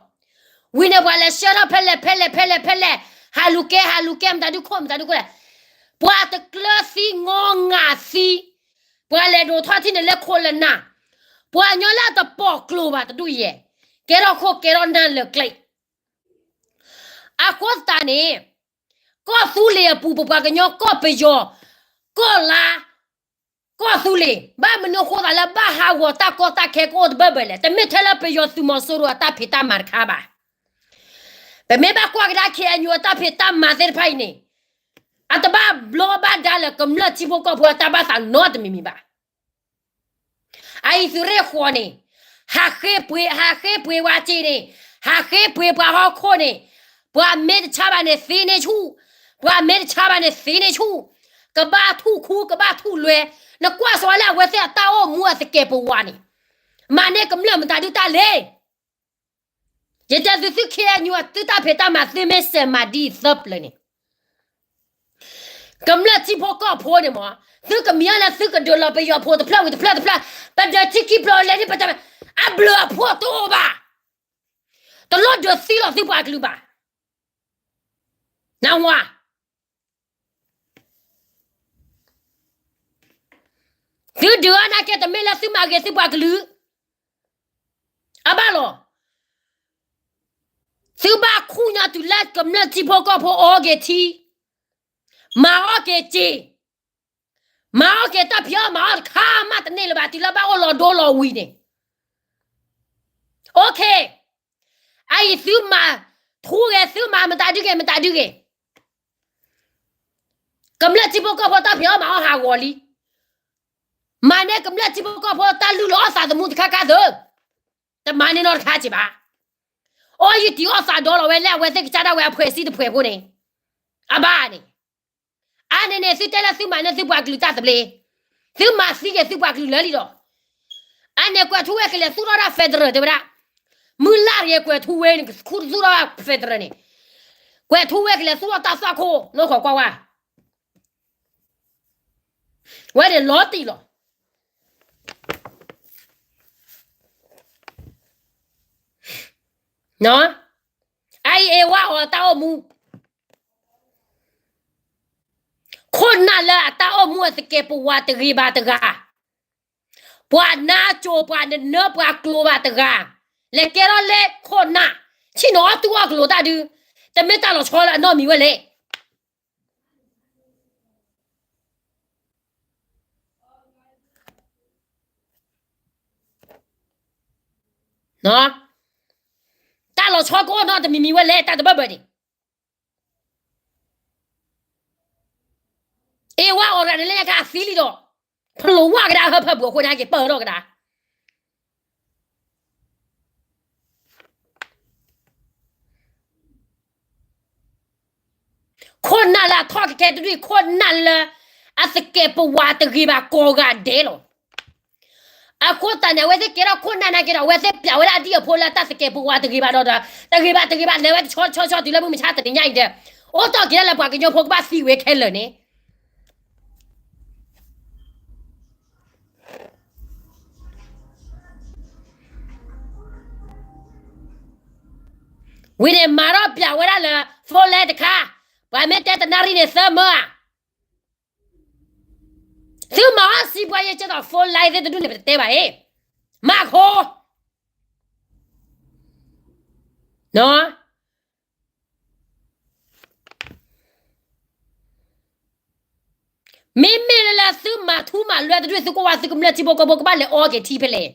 ဝံၤန့ၣ်ပှၤလဲၤဆှၢထီၣ်ဖဲလဲၣ်ဖဲလဲၣ်ဖဲလဲၣ်ဖဲလဲၣ်, ဟးလူၤကဲ ဟးလူၤကဲ မတၤဒုခိၣ် မတၤဒုခိၣ်လဲၣ်, ပှၤတကျၢၤသံ ငီငၤသံ, ပှၤလဲၤဒိးထီၣ်ထံၣ်န့ၣ်လၢခိၣ်လၢနၢ်, ပှၤကညီလၢအတပိာ်ကျိၤဘၣ်တဒူၣ်ယဲၢ်, ကဲထီၣ်ခိၣ်ကဲထီၣ်နၢ်လၢာ်ကျဲ, အဃိသတးန့ၣ်, ကီၢ်သူလ့ၤအပူၤ ပပှၤကညီ ကီၢ်ပယီၤ, ကီၢ်လါ, ကီၢ်သူလ့ၤ, ဘၣ်မနုၤအဃိသးလၢဘၣ်ဟးဂီၤတၢ်ကီတၢ်ခဲကအိၣ်တဘၢဘၢလဲၣ်. တမ့ၢ်ထဲလၢပယီၤသုးမီၤစိရိၤအတၢ်ဖံးတၢ်မၤတခါဘၣ်. ပမ့ၢ်ဘၣ်ကွၢ်ကဒါ ခ့ၣ်အဲၣ်ယူၣ် အတၢ်ဖံးတၢ်မၤသ့ၣ်တဖၣ်အံၤန့ၣ်, အတဘၣ်ဘျီဘၣ်ဒါလၢကမျၢၢ်ထံဖိကီၢ်ဖိအတၢ်ဘၣ်သးနီတမံၤမံၤဘၣ်. အအံၤသုးရ့ၣ်ဃီၤန့ၣ်, ဟးဃ့ပှ့ၤ, ဟးဃ့ပှ့ၤဝဲစ့န့ၣ်, ဟးဃ့ပှ့ၤပှၤဟီၣ်ခိၣ်န့ၣ်, ပှၤမ့ၢ်တဆါဘၣ်န့ၣ်သ့န့ၢ်ဆူၣ်, ပှၤမ့ၢ်တဆါဘၣ်န့ၣ်သ့န့ၢ်ဆူၣ်, ကဘၣ်ထူၣ်ခူ ကဘၣ်ထူၣ်လွဲ, နကွၢ်စ့ၢ်ဝဲလၢအဝဲသ့ၣ်အတၢ်အိၣ်မူအသကဲးပဝးန့ၣ်, မၤန့ၢ်ကမျၢၢ်မတၤဒုးတၢ်လဲၣ်. ယတဲသုသု ခ့ၣ်အဲၣ်ယူၣ် သုတၢ်ဖံးတၢ်မၤသုမ့ၢ်စဲးမၤဒ်အံၤသၢပျၢၤန့ၣ်, ကမျၢၢ်ထံဖိကီၢ်ဖိန့ၣ်မး, သုကမံၤအီၤလၢသုကဒုးလီၤပယီၤဖိတဖျၢၣ်ဝံၤတဖျၢၣ်တဖျၢၣ်, ပဒၢးထံခံဖျၢၣ်လဲၤဒ်ပတၢ်, အဘျုးအဖှိၣ်တအိၣ်ဘၣ်. တလိၣ်ဒုးသံလီၤသုပှၤကလုာ်ဘၣ်. နဝၤ သုဒုးအီၤနာ်က့ တမ့ၢ်လၢသုမၤဂ့ၤသုပှၤကလုာ်, အဘၣ်လီၤ. သုဘၣ်ခူၣ်ညီတုၤလၢကမျၢၢ်ထံဖိကီၢ်ဖိအီက့ၤထံ, မၤအီၣ်က့ၤစ့, မၤအီၣ်က့ၤတၢ်ဖံးအီၣ်မၤအီၣ်တခါမးတန့ၢ်လၢၤဘၣ် တုၤလၢဘၣ်အိၣ်လီၤဒိလီၤဝံၤန့ၣ်. အိၣ်ခ့, အအံၤသုမၤထူဂ့ၤ သုမၤမတၤဒုဂ့ၤ မတၤဒုဂ့ၤ, ကမျၢၢ်ထံဖိကီၢ်ဖိတၢ်ဖံးအီၣ်မၤအီၣ်ဟးဂီၤလံ. မၤန့ၢ်ကမျၢၢ်ထံဖိကီၢ်ဖိတၢ်လုၢ်လီၤအီၣ်သးသမူတခါခါသၢ, တမၤန့ၢ်နီတခါစ့ၢ်ဘၣ်. အီယံာ်တံၢ်အီၣ်သးဒီလီၤဝဲလၢအဝဲသ့ၣ်ကစၢ်ဒၣ်ဝဲအဖှဲးစံတဖှဲးဖိန့ၣ်, အဘၣ်န့ၣ် အါန့ၣ်န့ၣ် သုတဲလၢသုမၤန့ၢ်သုပှၤကလုာ်တၢ်သဘျ့, သုမၤသံက့ၤသုပှၤကလုာ်လၢလံဒီး, အါန့ၣ်ကွဲးထူဝဲကလဲၤသူၣ်ထီၣ်ဒၣ် federal တဲဝဲဒၣ်, မုၢ်လၢ်က့ၤကွဲးထူဝဲန့ၣ် ခူသူၣ်ထီၣ် federal န့ၣ်, ကွဲးထူဝဲကလဲၤသူၣ်ထီၣ်တၢ်သွၣ်ခိၣ် နီၢ်ဃီၤကွၢ်ဝါ, ဝဲန့ၣ်လီၤတံၢ်လီၤ. အအံၤအ့ဝါအီၤတၢ်အိၣ်မူ ခိၣ်နၢ်လၢအတၢ်အိၣ်မူအသကဲးပဝးတဂ့ၤဘၣ်တဂၤ, ပှၤနါစိၤပှၤနနၢပှၤကျိၤဘၣ်တဂၤ, လဲၤကဲထီၣ်လၢခိၣ်နၢ်, ဆ့ၣ်နီၤအီၣ်တူၢ်အီၣ်ကလိၤတၢ်ဒု, တမ့ၢ်တၢ်လီၤဆီလၢအနီတမံၤဝဲလဲၣ်. တၢ်လီၤဆီကအိၣ်နီတမံၤမံၤဝဲလဲၣ် တၢ်တဘၢဘၢန့ၣ်. အ့ဝါအီၤရၤန့ၣ်လၢညါခါအသံလံဒီး, ဖျိးဝါကဒါအဟၢဖၢပူၤအဃိန့ၣ် ဟဲက့ၤပၢၢ်ထီၣ်ကဒါ ခိၣ်နၢ်လၢအထီၣ်ကကဲတဒူၣ်, ခိၣ်နၢ်လၢအသကဲးပဝးတဂ့ၤဘၣ်ကိးဂၤဒဲးလီၤ. အဃိသတးန့ၣ် အဝဲသ့ၣ်ကဲထီၣ်ခိၣ်နၢ်နာ်က့ဒီး အဝဲသ့ၣ်ပျးဝဲဒၣ်အဒံၣ်အဖိလၢတၢ်သကဲးပဝးတဂ့ၤဘၣ်ဒီး, တဂ့ၤဘၣ်တဂ့ၤဘၣ် လဲၤဝဲတဆီတဆီဆီတုၤလၢမုၢ်မဆါတနံၤညါအံၤဒီး, အိၣ်တီၢ်က့ၤဒၣ်လၢပှၤကညီဖိကဘၣ်သံဝဲခဲလၢာ်န့ၣ် ဝံၤန့ၣ်မၤထီၣ်ပၠးဝဲဒၣ်လၢ phone line တခါ, ပှၤမ့ၢ်တဲတနၣ်ရံၣ်န့ၣ်သၢမၢဧါ, သုမၤအီၣ်စံးပှၤယဲကဲသိး phone line သ့ၣ်တဒူၣ်န့ၣ် ပတတဲဘၣ်အံၤ, မၤခိ မ့မ့ၢ်လၢလၢသုမၤထူမၤလွဲတဒူၣ် သုကဝၢ်သုကမျၢၢ်ထံဖိကီၢ်ဖိကဘၣ်လဲၤအီက့ၤထံဖဲလဲၣ်.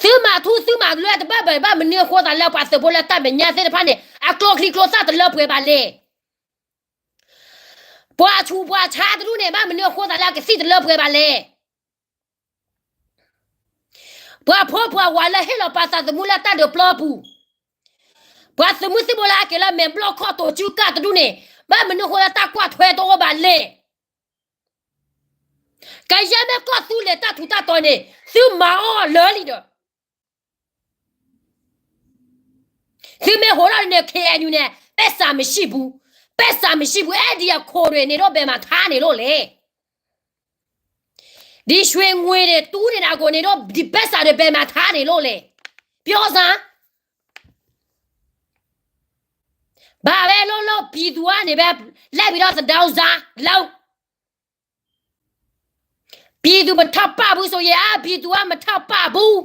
သုမၤထူသုမၤလွဲတဘၣ်ဘၣ် ဘၣ်မနုၤအဃိသးလၢပှၤသုးဖိလၢတၢ်မဲာ်ညါသ့ၣ်တဖၣ်န့ၣ် အကျိချံကျိသၣ်တလၢပှဲၤဘၣ်လဲၣ်. ပှၤဆူးပှၤဆါတဒူၣ်န့ၣ် ဘၣ်မနုၤအဃိသးလၢအကသံၣ်တလၢပှဲၤဘၣ်လဲၣ်. ပှၤဖိပှၤဝၤလၢဟ့ၣ်လီၤပာ်သးသမူလၢတၢ်ဒုးပျီပူၤ, ပှၤသုးမုၢ်သံၣ်ဘိလၢအက့ၤလၢမဲာ်ဘျီၣ်ခီၣ်တိၤကၠူကၢ်တဒူၣ်န့ၣ် ဘၣ်မနုၤအဃိလၢတၢ်ကွၢ်ထွဲတအိၣ်ဘၣ်လဲၣ်. ကယဲၢ်မ့ၢ်ကီၢ်သူလ့ၤတၢ်ထူးတၢ်တီၤန့ၣ် သုမၤအီၣ်လၢာ်လံဒီး သုမ့ၢ်ဟိးထီၣ်န့ၣ် KNU န့ၣ် ပိုက်ဆံမရှိဘူး, ပိုက်ဆံမရှိဘူး, အဲဒံးအခိၣ်တွေန့ၣ်ဒီးဘယ်မှာထားနေလို့လဲ. ဒီရွှေငွေတွေတူးနေတာကိုနေတော့ ဒီပိုက်ဆံတွေဘယ်မှာထားနေလို့လဲ. ပြောစမ်း. ဘာပဲလုပ်လုပ် ပြည်သူကနေပဲ လိုက်ပြီးတော့ သဒံးစားလုပ် ပြည်သူမထောက်ပံ့ဘူးဆိုရင် အာ ပြည်သူကမထောက်ပံ့ဘူး,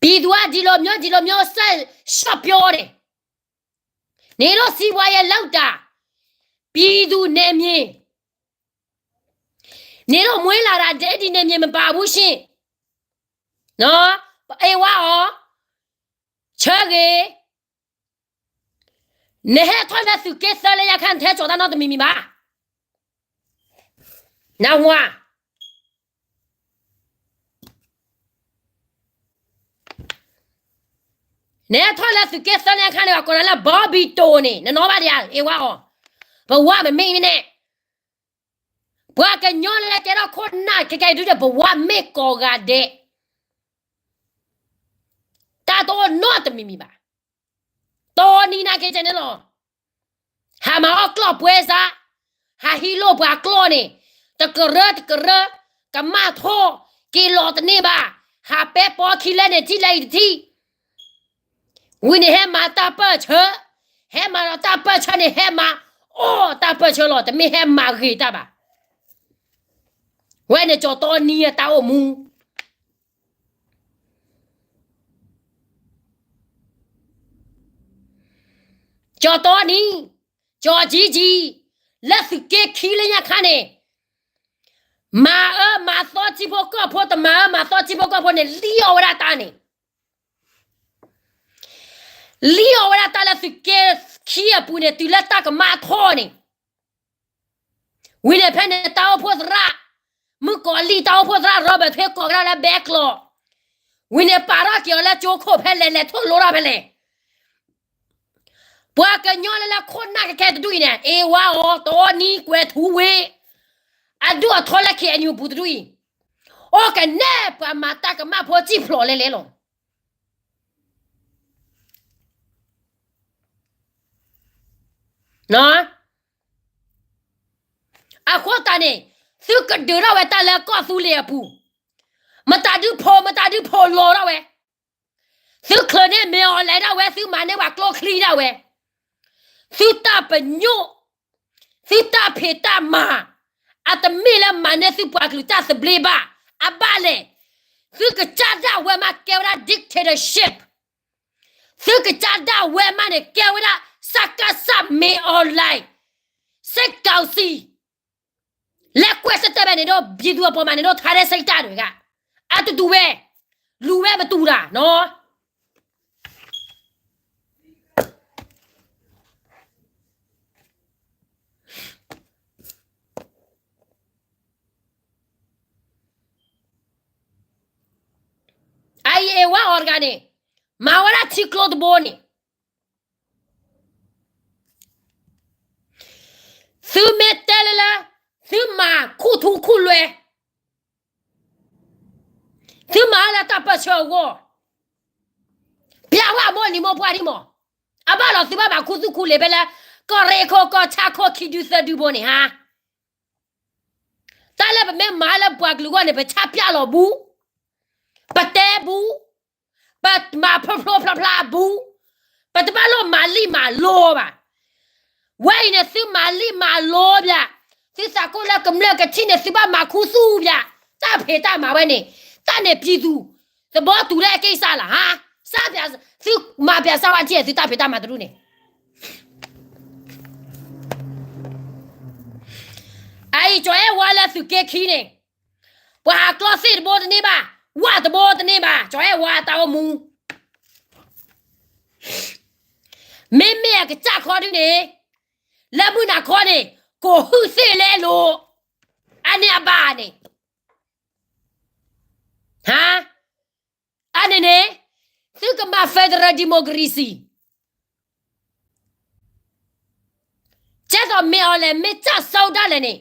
ပြည်သူကဒီလိုမျိုး ဒီလိုမျိုး ဆက်ရှော့ပြောတယ်. နေတော့စီးပွားရေးလုပ်တာ ပြည်သူနယ်မြေ နေတော့မွေးလာတာ ဒီနယ်မြေမပါဘူးရှင်. နော် အေးဝါအောင် ချဲဂ့ၤ နဟဲထီၣ်လၢသုးက့သၢလၢညါခါ နထဲကၠီၤတၢ်နီတမံၤမံၤဘၣ်. နဝါ နဟဲထီၣ်လၢသုးက့သၢလၢညါခါန့ၣ် ပှၤကိးနၤလၢ ဘီဘံတိၤ န့ၣ် နနီၢ်ဘၣ်ဒံးဧါ အေးဝါအောင်, ပဝါမ့မ့ၢ်န့ၣ် ပှၤကညီလၢကဲထီၣ်ခိၣ်နၢ်ခဲကဲဒုဒီး ပဝါမ့ၢ်ကိးဂၤဒဲး တၢ်တအိၣ်နီတမံၤမံၤဘၣ်. တီနံၤနာ်က့ၤကဲန့ၣ်လီၤ. ဟးမၤအီၣ်ကျီၢ်ပွဲစား, ဟးဟံးလိၢ်ပှၤကျီၢ်န့ၣ် တကရၢတကရၢ, ကမၣ်ထီၣ်, က့ၤလီၤတန့ၢ်ဘၣ်, ဟးပဲပီခံလဲၣ်န့ၣ် ထံၣ်လဲၣ်အံၤတထံၣ် ဝံၤန့ၣ်ဟဲမၤတၢ်ပၢၢ်ဆၢ, ဟဲမၤဒီးတၢ်ပၢၢ်ဆၢန့ၣ် ဟဲမၤအီၣ်တၢ်ပၢၢ်ဆၢလီၤ, တမ့ၢ်ဟဲမၤဂ့ၤတၢ်ဘၣ်. ဝဲန့ၣ်ကၠီၤတီနံၤအတၢ်အိၣ်မူ ကၠီၤတီနံၤ, ကၠီၤကၠံကၠံ, လၢသုးက့ခံလၢညါခါန့ၣ် မၤအၢမၤသီထံဖိကီၢ်ဖိ တမၤအၢမၤသီထံဖိကီၢ်ဖိန့ၣ် လံအီၤဝဲဒၣ်တၢ်န့ၣ် လံအီၤဝဲဒၣ်တၢ်လၢသုးက့ခံအပူၤန့ၣ် တုၤလၢတၢ်ကမၣ်ထီၣ်န့ၣ် ဝံၤန့ၣ်ဖဲန့ၣ် တၢ်အိၣ်ဖှိၣ်သရၣ်, မုၣ်ကီၤလံၢ်တၢ်အိၣ်ဖှိၣ်သရၣ် ရီဘၢၣ်ထွ့ ကိးကဒါလၢဘဲကျိး, ဝံၤန့ၣ်ပာ်ထီၣ်က့ၤအီၤလၢကၠိခိၣ်ဖဲလဲၣ် လဲၤထိၣ်လိထီၣ်ဖဲလဲၣ်. ပှၤကညီလၢလၢခိၣ်နၢ်ခဲကဲတဒူၣ်အံၤန့ၣ် အ့ဝါအီၤ တီနံၤ ကွဲၤထူဝ့ အဒူၣ်အထီလၢ KNU ပူၤတဒူၣ်အံၤ အိၣ်ကနဲၣ်ပှၤမၤတၢ်ကမၣ်ဖိစံၣ်ဖျိးလဲလဲလီၤ. အဃိသတးန့ၣ် သုကဒုးထီၣ်ဝဲတၢ်လၢကီၢ်သူလ့ၤအပူၤ, မတၤဒုးဖိ မတၤဒုးဖိလီၤထီၣ်ဝဲ, သုချုးန့ၢ်မ့ၢ်အီၤလဲၤဒၣ်ဝဲ, သုမၤန့ၢ်ပှၤကျိချံဒၣ်ဝဲ, သုတၢ်ပညိၣ်, သုတၢ်ဖံးတၢ်မၤ, အတမ့ၢ်လၢမၤန့ၢ်သုပှၤကလုာ်တၢ်သဘျ့ဘၣ်, အဘၣ်လဲၣ်, သုကစၢ်ဒၣ်ဝဲမးကဲဝဲဒၣ် dictatorship, သုကစၢ်ဒၣ်ဝဲမးန့ၣ် ကဲဝဲဒၣ် စကစ မ့ၢ်အီၤလဲၣ်, စစ်ကောင်စီ လၢကွဲးစ့ၢ်တဲဘၣ်န့ၣ်ဒီး ပြည်သူအပေါ်မှာန့ၣ်ဒီး ထားတဲ့စိတ်ဓာတ်တွေက အတူတူပဲ, လူပဲမတူတာနော်. အအံၤ အ့ဝါအီၤတဂၤန့ၣ် မၤဝဲဒၣ်ထံကျိတဘိန့ၣ် သုမ့ၢ်တဲလၢလၢ သုမၤခူၣ်ထူခူၣ်လွဲ, သုမၤလၢတၢ်ပၢၢ်ဆၢအဂီၢ်, ပြဝဲအမိၢ် နံၤမိၢ်ပှၢ်ဒံးမး, အဘၣ်လီၤသုဘၣ်မၤခူသူၣ်ခူလံာ်ဖဲလၢ ကီၢ်ရ့ၣ်ခိၣ်ကီၢ်ဆၣ်ခိၣ်ခံဒုသၢဒုဘိန့ၣ်ဟါ, တၢ်လၢပမ့ၢ်မၤလၢပှၤကလုာ်အဂီၢ်န့ၣ် ပဆါပၠၣ်လီၤဘူး, ပတဲဘူး, ပမၤဖျိဖျိဖျါဖျါဘူး, ပတဘၣ်လိၣ်မၤလံၣ်မၤလိဘၣ်. ဝဲအံၤန့ၣ် သုမၤလံၣ်မၤလိဘၣ်, သုသးကိၢ်လၢကမျၢၢ်ကထံၣ်န့ၣ် သုဘၣ်မၤခူသူၣ်ဘၣ်, တၢ်ဖံးတၢ်မၤဝဲန့ၣ်, တၢ်န့ၣ် ပြည်သူသဘောတူတဲ့ကိစ္စလားဟါ, စးပျး, သုမၤပျးစၢ်ဝဲထံၣ် သုတၢ်ဖံးတၢ်မၤတရူၢ်န့ၣ် အအံၤ ကၠီၤအဲၣ်ဝါလၢသုးက့ခံန့ၣ်, ပှၤဟးကျီသ့ၣ်တဘိတန့ၢ်ဘၣ်, ဝၣ်တဘိတန့ၢ်ဘၣ်, ကၠီၤအဲၣ်ဝါတၢ်အိၣ်မူ, မ့မ့ၢ်အကစၢ်ခီဒုန့ၣ်, လၢမုၢ်နၤခီန့ၣ်, ကိးဟုၣ်သ့ၣ်လဲလိာ်, အန့ၣ်အဘၣ်န့ၣ်, ဟါ, အန့ၣ်န့ၣ်, သုကမၤ federal democracy ကဲသိးမ့ၢ်အီၤလဲၣ် မ့ၢ်စၢ်စီဒၣ်လဲၣ်န့ၣ်,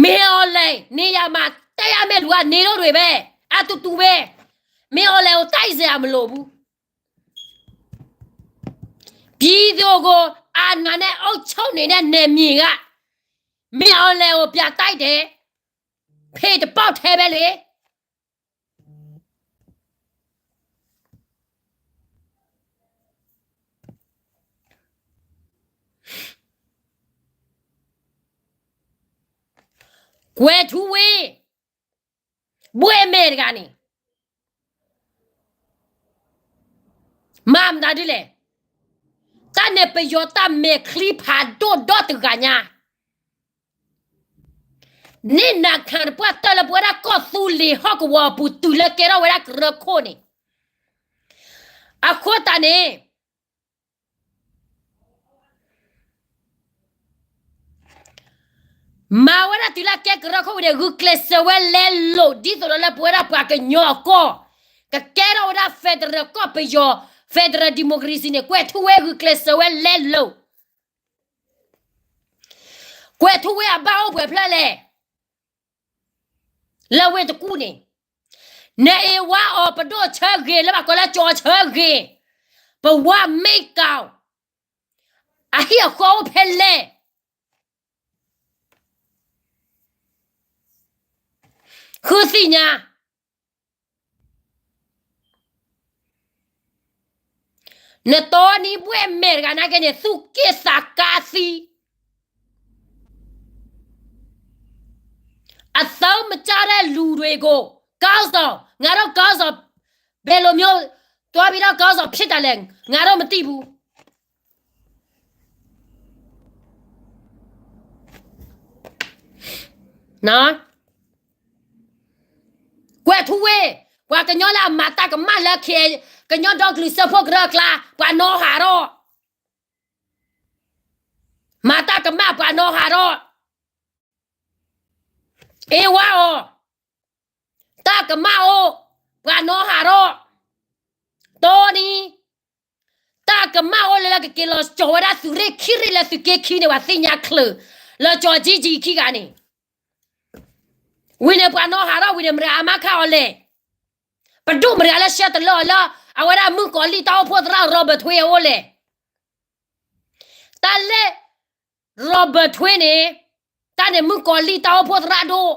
မ့ၢ်အီၤလဲၣ်န့ၣ် ယမၤတဲယၤမ့ၢ်လူၤအန့ၣ်ဒိၣ်ဒွဲၣ်ဘဲ, အတူတူဘဲ, မ့ၢ်အီၤလဲၣ်အိၣ်တၢ်အံၤစဲအမလိာ်ဘူး, ပြည်သူကို အာဏာနဲ့ အုပ်ချုပ်နေတဲ့ နယ်မြေက မ့ၢ်အီၤလဲၣ်အိၣ်ပြတိုက်တယ်, ဖ့တပေါက်ထဲပဲလေ ကွဲၤထူဝ့, ဘှဲၣ်မဲာ်တဂၤန့ၣ်, မၤမတၤဒ်လဲၣ်, တၢ်န့ၣ်ပယီၤတၢ်မဲာ်ချံဖးဒိၣ်ဒီတဂၤညါ, န့ၣ်နၤခါတပှၢ်တၢၢ်လၢပဝဲဒၣ်ကီၢ်သူလ့ၤဟီၣ်ကဝီၤအပူၤတုၤလၢကဲထီၣ်ဝဲဒၣ်ကရၢခိၣ်န့ၣ်, အဃိသတးန့ၣ် မၤဝဲဒၣ်တုၤလၢကဲကရၢခိၣ်ဝံၤန့ၣ် ဂုာ်ကျဲးစၢးဝဲလဲလိာ် ဒ်သိးဒီးလၢပဝဲဒၣ်ပှၤကညီအကီၢ် ကကဲထီၣ်ဝဲဒၣ် federal ကီၢ်ပယီၤ federal democracy န့ၣ် ကွဲၤထူဝ့ဂုာ်ကျဲးစၢးဝဲလဲလိာ် ကွဲၤထူဝ့အဘၣ်အိၣ်ပှဲၤဖျၢၣ်လဲၣ် လၢဝ့ၢ်တကူၣ်န့ၣ်, နအ့ၣ်ဝါအီၤ ပဒိၣ်ဆၢဂ့ၤလၢဘၣ်ကီးလၢကၠီၤဆၢဂ့ၤ, ပဝါမ့ၢ်ကီး, အဟံၣ်အဃီအိၣ်ဖဲလဲၣ်, ဃုသ့ၣ်ညါ နတီနံဘှဲၣ်မဲာ်တဂၤနာ်က့န့ၣ် သူၣ်က့ၣ်သးကါသံ, အသုံးမကျတဲ့လူတွေကို ခေါင်းဆောင်, ငါတို့ခေါင်းဆောင် ဘယ်လိုမျိုး သွားပြီးတော့ ခေါင်းဆောင် ဖြစ်တာလဲ ငါတို့မသိဘူး. ကွဲၤထူဝ့, ပှၤကညီလၢအမၤတၢ်ကမၣ်လၢ ကညီဒီကလုာ်စၢဖှိၣ်ကရၢအကျါ, ပှၤနီၢ်ဟးထီၣ်, မၤတၢ်ကမၣ်ပှၤနီၢ်ဟးထီၣ်, အ့ၣ်ဝါအီၤ, တၢ်ကမၣ်အိၣ်, ပှၤနီၢ်ဟးထီၣ်, တီနံ တၢ်ကမၣ်အိၣ်လၢလၢကက့ၤလီၤကၠီၤဝဲဒၣ်သုးရ့ၣ်ခံရ့ၣ်လၢသုးက့ခံန့ၣ် ပှၤသ့ၣ်ညါချုး, လီၤကၠီၤကၠံကၠံခံဂၤန့ၣ်, ဝံၤန့ၣ် ပှၤနီၢ်ဟးထီၣ်ဝံၤန့ၣ် မတၤအမါခါအီၤလဲၣ်, ပဒိၣ်မတၤလၢရှဲတလၢအီၤလၢ အဝဲဒၣ်မုၣ်ကီၤလံၢ်တၢ်အိၣ်ဖှိၣ်သရၣ် Robert ထွ့အအိၣ်လဲၣ်, တၢ်လၢ Robert ထွ့န့ၣ်, တၢ်န့ၣ်မုၣ်ကီၤလံၢ်တၢ်အိၣ်ဖှိၣ်သရၣ်ဒိၣ်,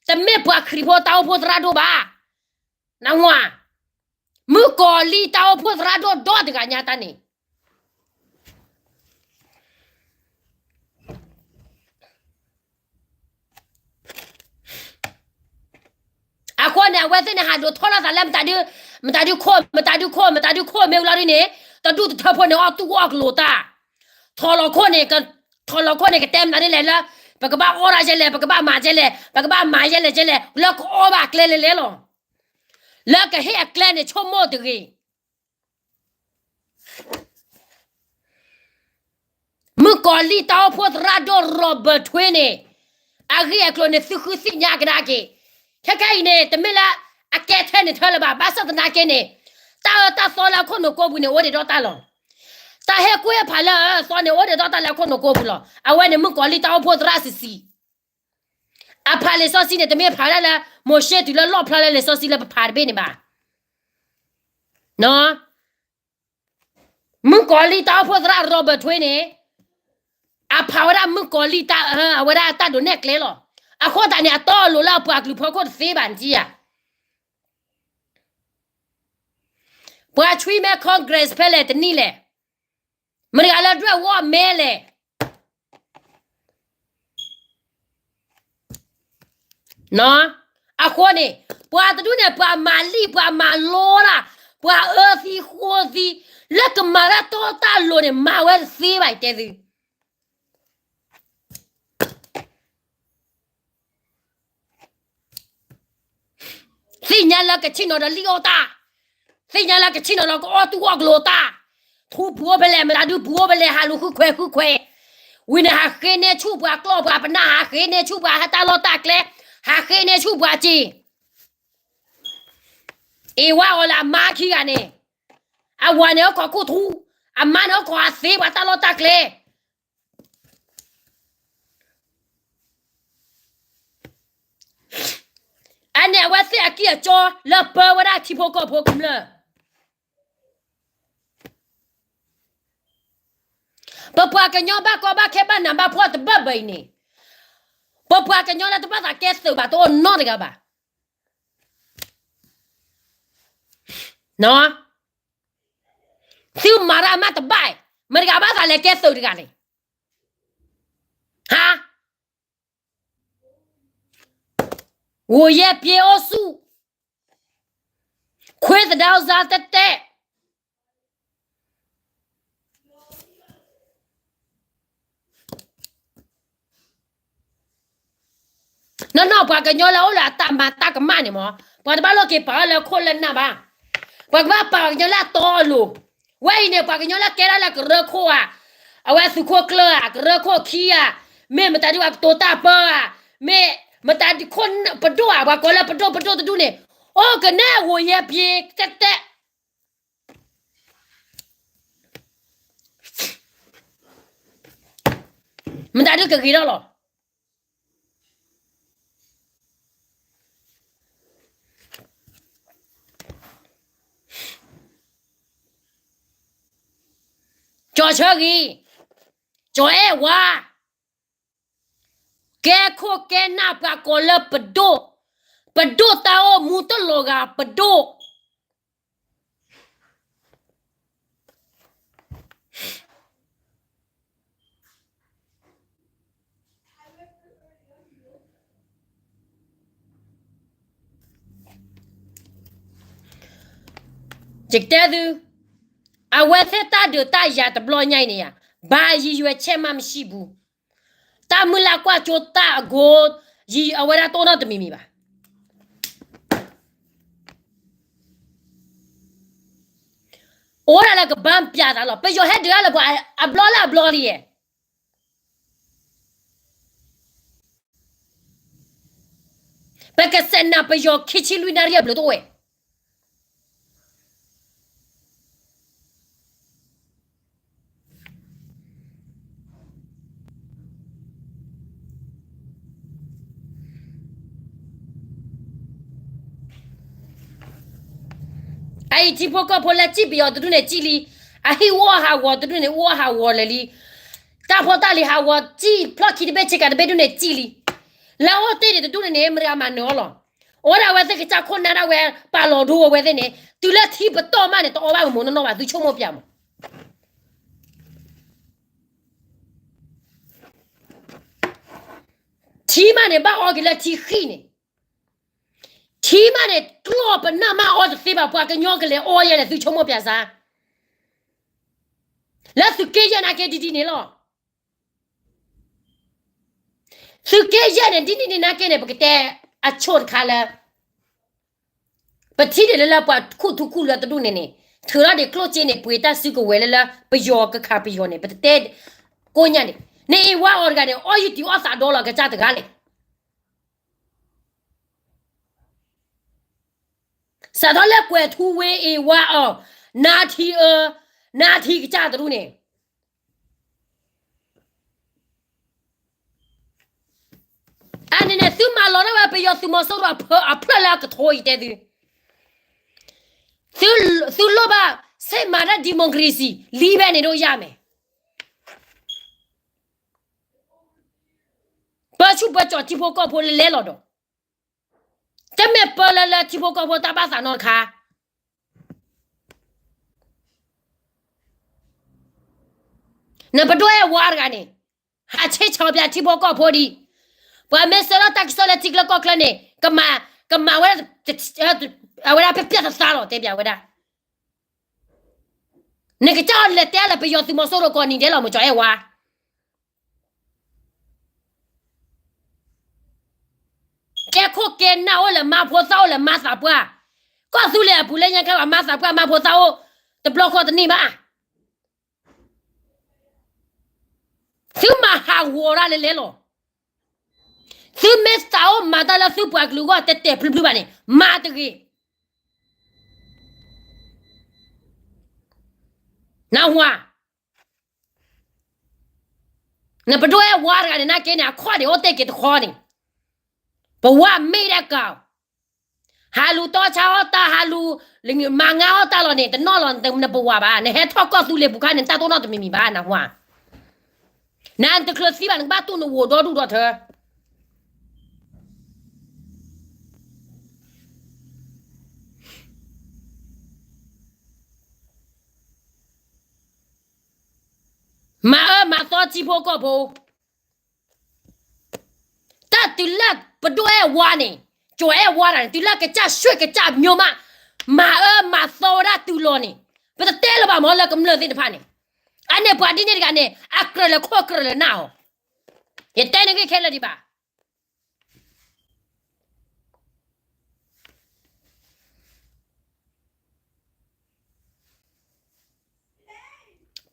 တမ့ၢ်ပှၤခရံာ်ဖိတၢ်အိၣ်ဖှိၣ်သရၣ်ဒိၣ်ဘၣ်, နဝၤ, မုၣ်ကီၤလံၢ်တၢ်အိၣ်ဖှိၣ်သရၣ်ဒိၣ်ဒီတဂၤညါတၢ်န့ၣ် အဃိန့ၣ် အဝဲသ့ၣ်န့ၣ် ဟးဒိးထီၣ်လီၤသးလၢ မတၤဒုခိၣ်, မတၤဒုခိၣ်, မတၤဒုခိၣ်မ့ၢ်ဝံၤလီၤဒ်န့ၣ်, တဒူၣ်တထၢဖိန့ၣ် အီၣ်တူၢ်အီၣ်ကလိာ်တၢ်, ထီၣ်လီၤခိၣ်န့ၣ်, ထီၣ်လီၤခိၣ်န့ၣ် ကတဲမတၤဒ်လဲၣ်လၢ ပကဘၣ်အီၣ်ဒၣ်ယဲလဲၣ်, ပကဘၣ်မၤယဲလဲၣ်, ပကဘၣ်မၤယဲလဲၣ်ယဲလဲၣ်, လၢကအီၣ်ဘၣ်အကျဲလဲၤလဲၤလီၤ, လၢကဟ့ၣ်အကျဲန့ၣ် ဆိကမိၣ်တဂ့ၤ မုၣ်ကီၤလံၢ်တၢ်အိၣ်ဖှိၣ်သရၣ်ဒိၣ် Robert ထွ့န့ၣ်, အဂ့ၢ်အကျိၤန့ၣ် သုဃုသ့ၣ်ညါကဒါက့ၤ, ခဲခဲအံၤန့ၣ် တမ့ၢ်လၢအကဲထဲန့ၣ်ထဲလၢၤဘၣ်, ဘၣ်ဆၣ်သနာ်က့န့ၣ်, တၢ်အၢတၢ်သီလၢအခိၣ်နူာ်ကိးပူၤန့ၣ် အိၣ်ဒံးဒီးတၢ်လီၤ. တၢ်ဟ့ၣ်ကူၣ်ဟ့ၣ်ဖးလၢအအၢအသီန့ၣ် အိၣ်ဒံးဒီးတၢ်လၢအခိၣ်နူာ်ကိးပူၤလီၤ. အဝဲန့ၣ်မုၣ်ကီၤလံၢ်တၢ်အိၣ်ဖှိၣ်သရၣ်ဆံးဆံး အဖးလံာ်စီဆှံန့ၣ် တမ့ၢ်ဖးဝဲဒၣ်လၢ မိၤၡ့တုၤလၢလီၣ်ဖျါလၢလံာ်စီဆှံလၢပဖးတဘ့ၣ်န့ၣ်ဘၣ်. မုၣ်ကီၤလံၢ်တၢ်အိၣ်ဖှိၣ်သရၣ် Robert Thuy န့ၣ် အဖးဝဲဒၣ်မုၣ်ကီၤလံၢ်တၢ် အဝဲဒၣ်တၢ်ဒိးနဲၣ်ကျဲလီၤ. အဃိသတးန့ၣ် အတီအလိၤလၢအပှၤကလုာ်ဖီခိၣ်တသ့ဘၣ်န့ၣ်ဧါ. ပှၤဆွံမဲ Congress ဖဲလဲၣ်တနံၣ်လဲၣ်. မတၤတဂၤလၢဒွဲၣ်အီၣ်မဲလဲၣ်. အဃိန့ၣ် ပှၤတဒူၣ်န့ၣ် ပှၤမၤလံၣ် ပှၤမၤလိတၢ် ပှၤအၢသံဃိသံ လၢကမၤတၢ်တီတၢ်လိၤန့ၣ် မၤဝဲတသ့ဘၣ် ယတဲသု. သ့ၣ်ညါလၢကဆ့ၣ်နီၤဒီးလံၣ်အီၣ်တၢ်, သ့ၣ်ညါလၢကဆ့ၣ်နီၤဒီးကအီၣ်တူၢ်အီၣ်ကျိၤတၢ်, ထူပူၤအိၣ်ဖဲလဲၣ် မတၤဒုပူၤအိၣ်ဖဲလဲၣ် ဟးလူၤဃုခွဲးဃုခွဲး, ဝံၤန့ၣ် ဟးဃ့န့ၢ်ဆူၣ်ပှၤကျီၢ်ပှၤပနၢ် ဟးဃ့န့ၢ်ဆူၣ်ပှၤဟဲတၢ်လီၢ်တၢ်ကျဲ, ဟးဃ့န့ၢ်ဆူၣ်ပှၤစ့ၢ် အ့ၣ်ဝါအီၤလၢအမါခံဂၤန့ၣ်, အဝၤန့ၣ်အိၣ်ခိးခိၣ်ထူ, အမါန့ၣ်အိၣ်ခိးအသ့ပှၤတၢ်လီၢ်တၢ်ကျဲ အန့ၣ်အဝဲသ့ၣ်အကံၢ်အစီလၢပၢဝဲဒၣ်ထံဖိကီၢ်ဖိကမျၢၢ်, ပပှၤကညီဘၣ်ကီဘၣ်ခဲဘၣ်နးဘၣ်ဖှီၣ်တဘၣ်ဘၣ်အံၤန့ၣ်, ပပှၤကညီလၢတဘၣ်သးကဲသုးဘၣ်တအိၣ်နီတဂၤဘၣ်. သုမၤတၢ်အမးတဘၣ်, မတၤတဂၤဘၣ်သးလဲၤကဲသုးတဂၤလဲၣ်. ဟါ, ဂိၤယဲၢ်ပျ့ၤအိၣ်ဆူၣ်, ခွ့သဒါအိၣ်စါတဲတဲ နီၢ်နီၢ်ပှၤကညီလၢအိၣ်လၢအတၢ်မၤတၢ်ကမၣ်န့ၣ်မး, ပှၤတဘၣ်လိၣ်က့ၤပာ်အီၤလၢခိၣ်လၢနၢ်ဘၣ်. ပှၤကဘၣ်ပာ်ပှၤကညီလၢအတီအလိၤ. ဝဲအံၤန့ၣ် ပှၤကညီလၢကဲဒၣ်လၢကရၢခိၣ်ဧါ, အဝဲသုးခိၣ်ကျၢၢ်ဧါ, ကရၢခိၣ်ခံဧါ, မ့ၢ်မတၤဒုးပှၤကတိၤတၢ်ပၢဧါ, မ့ၢ်မတၤဒုးခိၣ်ပဒိၣ်ဧါ, ပှၤကိးလၢပဒိၣ်ပဒိၣ်တဒူၣ်န့ၣ်, အိၣ်ကနဲၣ်ဂိၤယဲၢ်ပျ့ၤတဲတဲ မတၤဒုးကဂ့ၤထီၣ်လီၤ. ကၠီၤဆၢဂ့ၤ, ကၠီၤအဲၣ်ဝါ, ကဲခိၣ်ကဲနၢ်ပှၤကိးလၢပဒိၣ်, ပဒိၣ်တၢ်အိၣ်မူတလီၤဂာ်ပဒိၣ် ယတဲသု, အဝဲသ့ၣ်တၢ်ဒုးတၢ်ယၤတဘျီညါအံၤန့ၣ်ယါ, ဘာရည်ရွယ်ချက်မှမရှိဘူး. တၢ်မုၢ်လၢ်ကွၢ်စိတၢ်အဂီၢ်, ယံာ်အဝဲဒၣ်တအိၣ်နီတမံၤမံၤဘၣ်. အိၣ်ဒၣ်လၢကဘၣ်ပျးသးလီၤ. ပယီၤဟဲဒုးတၢ်လၢပှၤအဘျီလၢအဘျီလံယဲ. ပကစဲးနၤပယီၤခံဆံလွံၢ်နၣ်ရံၣ်အဘျုးတအိၣ်ဝဲ. အအံၤထံဖိကီၢ်ဖိလၢစံၣ်ပယီၤတဒူၣ်န့ၣ်စံၣ်လံ, အဟံၣ်အူအီၣ်ဟးဂီၤတဒူၣ်န့ၣ် အူအီၣ်ဟးဂီၤလၢာ်လံ, တၢ်ဖိတၢ်လံၤဟးဂီၤစံၣ် ဖျီၣ်ခံတဘ့ၣ်ဆ့ကၤတဘ့ၣ်ဒူၣ်န့ၣ်စံၣ်လံ. လၢအအိၣ်တ့ၢ်ဒံးတဒူၣ်န့ၣ်န့ၣ် မတၤဂၤမၤနၢၤအီၤလီၤ. အိၣ်ဒၣ်ဝဲသ့ၣ်ကစၢ်ခိၣ်နၢ်ဒၣ်ဝဲ ပာ်လီၤဒိဝဲသ့ၣ်န့ၣ် တုၤလၢထံပတီၢ်မးန့ၣ် တအီၣ်ဘၣ်မ့ၢ်မ့ၢ်နီၢ်နီၢ်ဘၣ် သုဆိကမိၣ်ပျးမး. ထံမးန့ၣ် ဘၣ်အီက့ၤလၢထံဃံၣ်န့ၣ်, ထံမးန့ၣ် ကျီၢ်ပနၢ်မးအီတသ့ဘၣ် ပှၤကညီကလဲၤအီယဲလဲၣ် သုဆိကမိၣ်ပျးစါ. လၢသုးက့ယဲၢ်နာ်က့ဒ်ဒ်န့ၣ်လီၤ. သုးက့ယဲၢ်န့ၣ် ဒ်န့ၣ်န့ၣ်နာ်က့န့ၣ် ပကတဲအဆိတခါလၢ ပထံၣ်ဒံးလၢလၢပှၤခူၣ်ထူခူၣ်လၢတဒူၣ်န့ၣ်န့ၣ် ထုးထီၣ်ဒံးကျိၣ်စ့န့ၣ် ပှ့ၤတၢ်စုကဝဲၤလၢလၢပယီၤကခးပယီၤန့ၣ် ပတတဲကိညါန့ၣ် နအ့ၣ်ဝါအီၤတဂၤန့ၣ် အီၣ်ယုၢ်တံၢ်အီၣ်သးဒီလီၤကစၢ်တဂၤလဲၣ်. စးထီၣ်လၢကွဲၤထူဝ့အ့ၣ်ဝါအီၤ နါထံအၢ နါထံကစၢ်တဒူၣ်န့ၣ် အန့ၣ်န့ၣ် သုမၤလီၤဒၣ်ဝဲပယီၤသုးမီၤစိရိၤအဖျၢၣ်လၢအကထိယတဲသု, သုလိၣ်ဘၣ် ဆ့ၣ်မၤတၢ် democracy လံဖဲန့ၣ်ဒိၣ်ယါမဲာ်, ပၢဆူၣ်ပၢကၠီၣ်ထံဖိကီၢ်ဖိလၢလဲလီၤဒီး, တမ့ၢ်ပၢလၢလၢထံဖိကီၢ်ဖိတၢ်ဘၣ်သးနီတခါ. နပဒိၣ်အဲၣ်ဝါတဂၤန့ၣ် ဟးဆ့ၣ်ဆီပၠးထံဖိကီၢ်ဖိဒံး, ပှၤမ့ၢ်ဆှၢထီၣ်တၢ်ကစီၣ်လၢထံချၢကီၢ်ချၢန့ၣ် ကမၤ, ကမၤဝဲဒၣ်, အဝဲဒၣ်ဖျၢၣ်ဖျၢၣ်သးသးလီၤ တဲပၠးဝဲဒၣ်. နကစၢ်အီၤလဲၤတဲလၢပယီၤသုးမီၤစိရိၤကီၢ်နံၤဒဲးလီၤ မ့ၢ်ကၠီၣ်အဲၣ်ဝါ ကဲခိၣ်ကဲနၢ်အိၣ်လၢမါဖိသၣ်အိၣ်လၢမါသးပှၢ်, ကီၢ်သူလ့ၤအပူၤလၢညါခါ မါသးပှၢ်မါဖိသၣ်အိၣ် တဘျီဃီတန့ၢ်ဘၣ်. သုမၤဟးဂီၤတၢ်လဲၤလဲၤလီၤ. သုမ့ၢ်သးအိၣ်မၤတၢ်လၢသုပှၤကလုာ်အဂီၢ်တဲာ်တဲာ်ဖျုဖျုဘၣ်န့ၣ် မၤတဂ့ၤ. နၢ်ဟူဧါ. နပဒိၣ်အဲၣ်ဝါတဂၤန့ၣ် နာ်က့န့ၣ် အခီၣ်ဒံးအိၣ်တ့ၢ်က့ၤတခီန့ၣ်, ပဝဲမ့ၢ်ဒၣ်ကး, ဟးလူၤတီဆါအီၣ်တၢ် ဟးလူၤမၤငါအီၣ်တၢ်လီၤန့ၣ် တနီၣ်လီၤနပဝဲဘၣ်. နဟဲထီၣ်ကီၢ်သူလ့ၤပူၤခါန့ၣ် နတၢ်တိၢ်နီၣ်တမံၤမံၤဘၣ် နၢ်ဟူဧါ. နတချုးသံဘၣ် နကဘၣ်တူၢ်နဝိၤဒီဒူၣ်ဒီထၢ မၤအၢမၤသီထံဖိကီၢ်ဖိ, တၢ်တုၤလၢပဒိၣ်အဲၣ်ဝါန့ၣ်, ကၠီၣ်အဲၣ်ဝါတဂၤန့ၣ် တုၤလၢကစၢ်ဆှ့ၣ်ကစၢ်မိၢ်မး, မၤအၢမၤသီဝဲဒၣ်တုၤလီၤန့ၣ်, ပတတဲလၢၤဘၣ်မ့ၢ်လၢကမျၢၢ်သ့ၣ်တဖၣ်န့ၣ်, အန့ၣ်ပှၤဒ်န့ၣ်တဂၤန့ၣ် အကြၢးလၢခိၣ်ကြၢးလၢနၢ်အီၤ, ယတဲန့ၣ်ဂ့ၢ်ခဲလၢာ်ဒံးဘၣ်.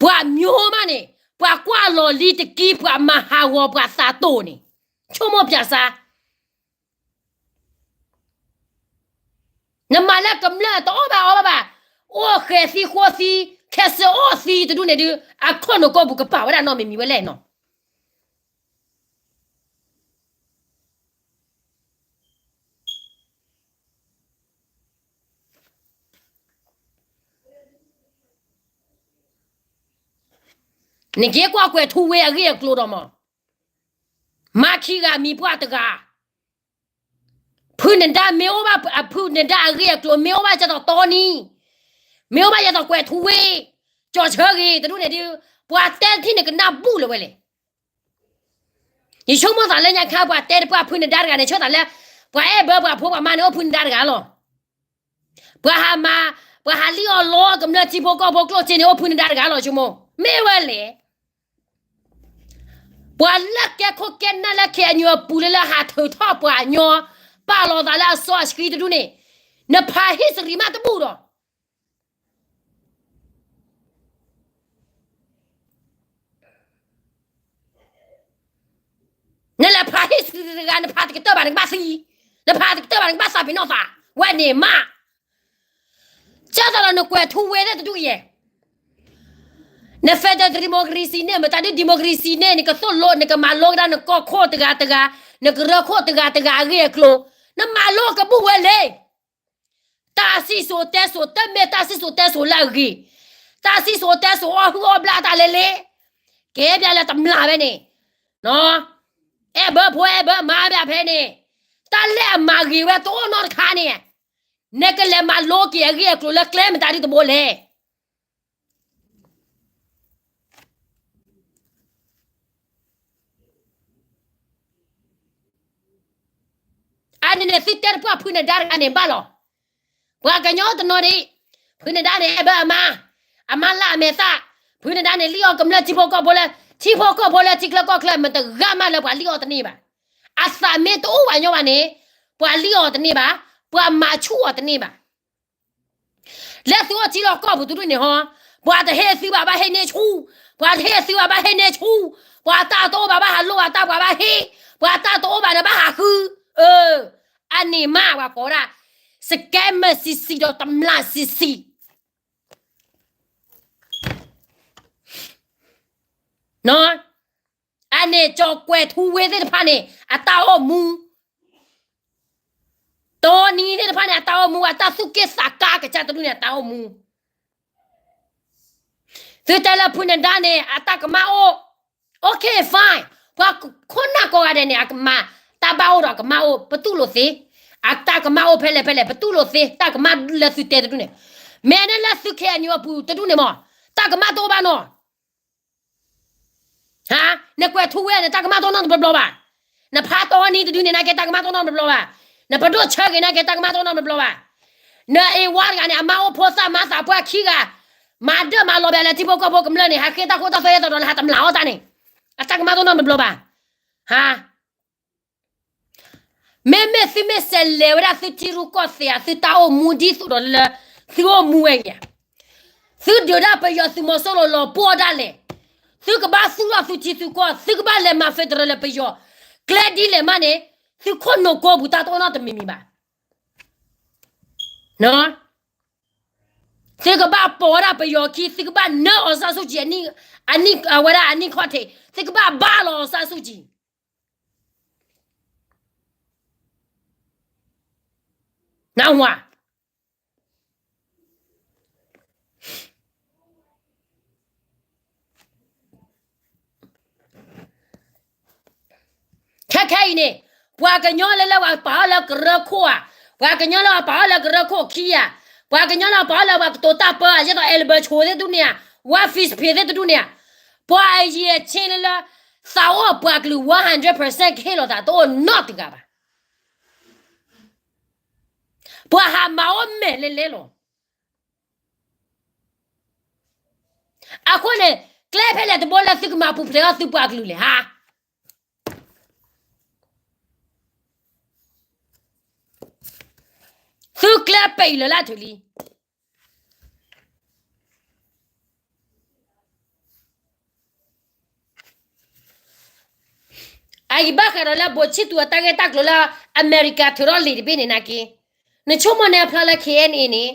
ပှၤမိၢ်မးန့ၣ်, ပှၤကွၢ်လီၤလံတကံ ပှၤမၤဟးဂီၤပှၤသးတိၢ်န့ၣ်, ဆိကမိၣ်ပၠးစါ, နမၤလၢကမျၢၢ်တအီၣ်ဘၣ်အီဘၣ်ဘၣ်, အိၣ်ဃဲၤသံဃိသံ, ခဲစၢအီၣ်သံတဒူၣ်န့ၣ်ဒုး အခီၣ်နူာ်ကိာ်ပူၤကပာ်ဝဲဒၣ်နီတမံၤမံၤဝဲလဲၣ်နီၤ. နက့ၤကွၢ်ကွဲၤထူဝ့အဂ့ၢ်အကျိၤဒီးမး, မၤခံဂၤမံၤပှၢ်တဂၤ, ဖုနဒါမ့ၢ်အိၣ်ဘၣ်, ဖုနဒါအဂ့ၢ်အကျိၤ မ့ၢ်အိၣ်ဘၣ်ယဲသိးတီနံ, မ့ၢ်အိၣ်ဘၣ်ယဲသိးကွဲၤထူဝ့, ကၠီဆၢဂ့ၤတဒူၣ်န့ၣ်ဒုး, ပှၤတဲတထံၣ်န့ၣ်ကနၢ်ဘူၣ်လၢၤဝဲလဲၣ်. ယဆိကမိၣ်သးလၢညါခါ ပှၤတဲတပှၢ်ဖုနဒါတဂၤန့ၣ် ဆိသးလၢ ပှၤအဲၣ်ဘၢပှၤဖိပှၤမါန့ၣ် အိၣ်ဖုနဒါတဂၤလီၤ. ပှၤဟးမၤ, ပှၤဟးလံၣ်အီၣ်လီအီၣ်ကမျၢၢ်ထံဖိကီၢ်ဖိကျိၣ်စ့န့ၣ် အိၣ်ဖုနဒါတဂၤလီၤ ဆိကမိၣ်, မ့ၢ်ဝဲလဲၣ်. ပှၤလၢကဲခိၣ်ကဲနၢ်လၢ ခ့ၣ်အဲၣ်ယူၣ် အပူၤလၢလၢဟးထုးထီၣ်ပှၤညီ, ပာ်လီၤသးလၢအစီအဆှံတဒူၣ်န့ၣ်, နဖး history မးတဘူၣ်ဒီး နလဲၤဖး history တဂၤ နဖးတကတၢၢ်ဘၣ် နကဘၣ်သံ, နဖးတကတၢၢ်ဘၣ် နကဘၣ်သးပ့ၤနီၣ်သး, ဝဲန့ၣ်မး, ကၢ်သးလီၤနကွဲၤထူဝ့သ့ၣ်တဒူၣ်အံၤ, န federal democracy န့ၣ် မတၤဒု democracy န့ၣ် နကသိၣ်လိ နကမၤလိကဒါနကီၢ်ခိၣ်တဂၤတဂၤ, နကရၢခိၣ်တဂၤတဂၤအဂ့ၢ်အကျိၤ, နမၤလိကဘူၣ်ဝဲလဲၣ်. တၢ်စံၣ်စိၤတဲစိၤ တမ့ၢ်တၢ်စံၣ်စိၤတဲစိၤလၢအဂ့ၤ, တၢ်စံၣ်စိၤတဲစိၤအီၣ်ဟုၣ်အီၣ်ဘျၣ်တၢ်လဲၤလဲၤ, ကဲဘျါလၢတမျၢ်ဖဲန့ၣ်, အဲၣ်ဘၢဖိအဲၣ်ဘၢမါဘၣ်ဖဲန့ၣ်, တၢ်လၢအမၤဂ့ၤဝဲတအိၣ်နီတခါန့ၣ်, နကလဲၤမၤလိက့ၤအဂ့ၢ်အကျိၤလၢကျဲမတၤဒုတဘိလဲၣ်. အန့ၣ်န့ၣ် သုတဲတပှၢ်ဖုနဒါတဂၤန့ၣ်ဘၣ်လီၤ. ပှၤကညီတနီၤဒ်အံၤ, ဖုနဒါန့ၣ် အဲၣ်ဘၢအမါ, အမါလၢအမဲာ်သၣ်, ဖုနဒါန့ၣ် လံၣ်အီၣ်ကမျၢၢ်ထံဖိကီၢ်ဖိလၢ, ထံဖိကီၢ်ဖိလၢထံချၢကီၢ်ချၢ မတဂၤမးလၢပှၤလံၣ်အီၣ်တန့ၢ်ဘၣ်. အသးမ့ၢ်တအိၣ်ဘၣ်ညီဘၣ်န့ၣ်, ပှၤလံၣ်အီၣ်တန့ၢ်ဘၣ်, ပှၤမၤဆူၣ်အီၤတန့ၢ်ဘၣ်. လၢသုအိၣ်ထံလီၢ်ကီၢ်ပူၤတဒူၣ်န့ၣ်ဟီ, ပှၤတဟ့ၣ်သုဘၣ်ဘၣ်ဟ့ၣ်န့ၢ်ဆူၣ်, ပှၤတဟ့ၣ်သုဘၣ်ဘၣ်ဟ့ၣ်န့ၢ်ဆူၣ်, ပှၤတၢ်တအိၣ်ဘၣ်ဘၣ်ဟးလိၣ်အတၢ်ပှၤဘၣ်ဟ့ၣ်, ပှၤတၢ်တအိၣ်ဘၣ်န့ၣ်ဘၣ်ဟးဃု, အၢ, အန့ၣ်မးပှၤကိးဝဲဒၣ်, စကဲမၢ်ဆံးဆံးဒီးတမျၢ်ဆံးဆံး အန့ၣ်ကၠီၣ်ကွဲၤထူဝ့သ့ၣ်တဖၣ်န့ၣ် အတၢ်အိၣ်မူ, တီနံသ့ၣ်တဖၣ်န့ၣ် အတၢ်အိၣ်မူ, အတၢ်သူၣ်က့ၣ်သးကါကစၢ်တဒူၣ်န့ၣ် အတၢ်အိၣ်မူ, သုတဲလၢဖုနဒါန့ၣ် အတၢ်ကမၣ်အိၣ်, okay fine, ပှၤခိၣ်နၢ်ကိးဂၤဒဲးန့ၣ် အကမၤတၢ်ဘၣ်အိၣ်ဒီးအကမၣ်အိၣ် ပတူၢ်လိာ်သ့, အတၢ်ကမၣ်အိၣ်ဖဲလဲၣ်ဖဲလဲၣ် ပတူၢ်လိာ်သ့, တၢ်ကမၣ်လၢသုတဲတဒူၣ်န့ၣ်, မ့ၢ်န့ၣ်လၢသု K N U အပူၤတဒူၣ်န့ၣ်မး, တၢ်ကမၣ်တအိၣ်ဘၣ်နီၤ နကွဲးထူဝဲန့ၣ် တၢ်ကမၣ်တအိၣ်နီတဘျီဘျီဘၣ်. နဖးတီနံၤတဒုန့ၣ် နာ်က့ တၢ်ကမၣ်တအိၣ်နီတဘျီဘျီဘၣ်. နပဒိၣ်ဆၢဂ့ၤနာ်က့ တၢ်ကမၣ်တအိၣ်နီတဘျီဘျီဘၣ်. နအ့ဝါတဂၤန့ၣ် အမါအိၣ်ဖိသၣ်မါသးပှၢ်ခံဂၤ, မၤဒၢၣ်မၤလီၤဘၣ်လၢထံဖိကီၢ်ဖိကမျၢၢ်န့ၣ် ဟးဃ့တၢ်ခိၣ်တၢ်သွဲအသိးဒီး လၢဟးတမျၢ်အီၣ်တၢ်န့ၣ်, အတၢ်ကမၣ်တအိၣ်နီတဘျီဘၣ်. ဟါ မ့မ့ၢ်သုမ့ၢ်စဲးလဲၤဝဲဒၣ်သုထံရူၢ်ကီၢ်သဲးဧါ, သုတၢ်အိၣ်မူဒ်သိးဒီးလၢ သုအိၣ်မူဝဲအံၤဧါ, သုဒုးဒၣ်ပယီၤသုးမီၤစိရိၤလီၤပှီၢ်ဒၣ်လဲာ်, သုကဘၣ်သူၣ်ထီၣ်သုထံသုကီၢ်, သုကဘၣ်လဲၤမၤ federal လၢပယီၤ, ကျဲဒ်လဲၣ်မးန့ၣ်, သုခိၣ်နူာ်ကိးပူၤတၢ်တအိၣ်နီတမံၤမံၤဘၣ်. သုကဘၣ်ပိာ်ဝဲဒၣ်ပယီၤခံ, သုကဘၣ်နၢ အောင်ဆန်းစုကြည် အနံၣ်, အနံၣ်, အဝဲဒၣ်အနံၣ်ခီၣ်ထံး, သုကဘၣ်ဘါလီၤ အောင်ဆန်းစုကြည် နၢ်ဟူဧါ. ခဲခဲအံၤန့ၣ်, ပှၤကညီလၢလၢပှၤပာ်အီၤလၢကရၢခိၣ်ဧါ, ပှၤကညီလၢပှၤပာ်အီၤလၢကရၢခိၣ်ခံဧါ, ပှၤကညီလၢပှၤပာ်အီၤလၢပှၤကတိၤတၢ်ပၢဧါ, ယဲသိး အဲလဘၢၣ်ဆိးသ့ၣ်တဒူၣ်န့ၣ်ဧါ, ဝါ fish ဖံးသ့ၣ်တဒူၣ်န့ၣ်ဧါ, ပှၤအယံၤအဆ့လၢလၢ သးအိၣ်ပှၤကလုာ် one hundred percent ကဟ့ၣ်လီၤသးတအိၣ်နီတဂၤဘၣ်. ပှၤဟးမၤအိၣ်မဲာ်လဲၤလဲၤလီၤ. အဃိန့ၣ်, ကျဲဖဲလဲၣ်တဘိလၢသုကမၤပူၤဖျဲးထီၣ်သုပှၤကလုာ်လဲၣ်ဟါ. သုကျဲပံာ်လၢလၢထုးလံ. အအံၤဘၣ်ဃးဒီးလၢဘိးဆံၣ်သူၤအတၢ်ဂ့ၢ်တၢ်ကျိၤလၢအမဲရကၤထုးထီၣ်လံာ်တဘ့ၣ်န့ၣ်နာ်က့, နဆိကမိၣ်န့ၣ်အဖျါလၢ K N A န့ၣ်,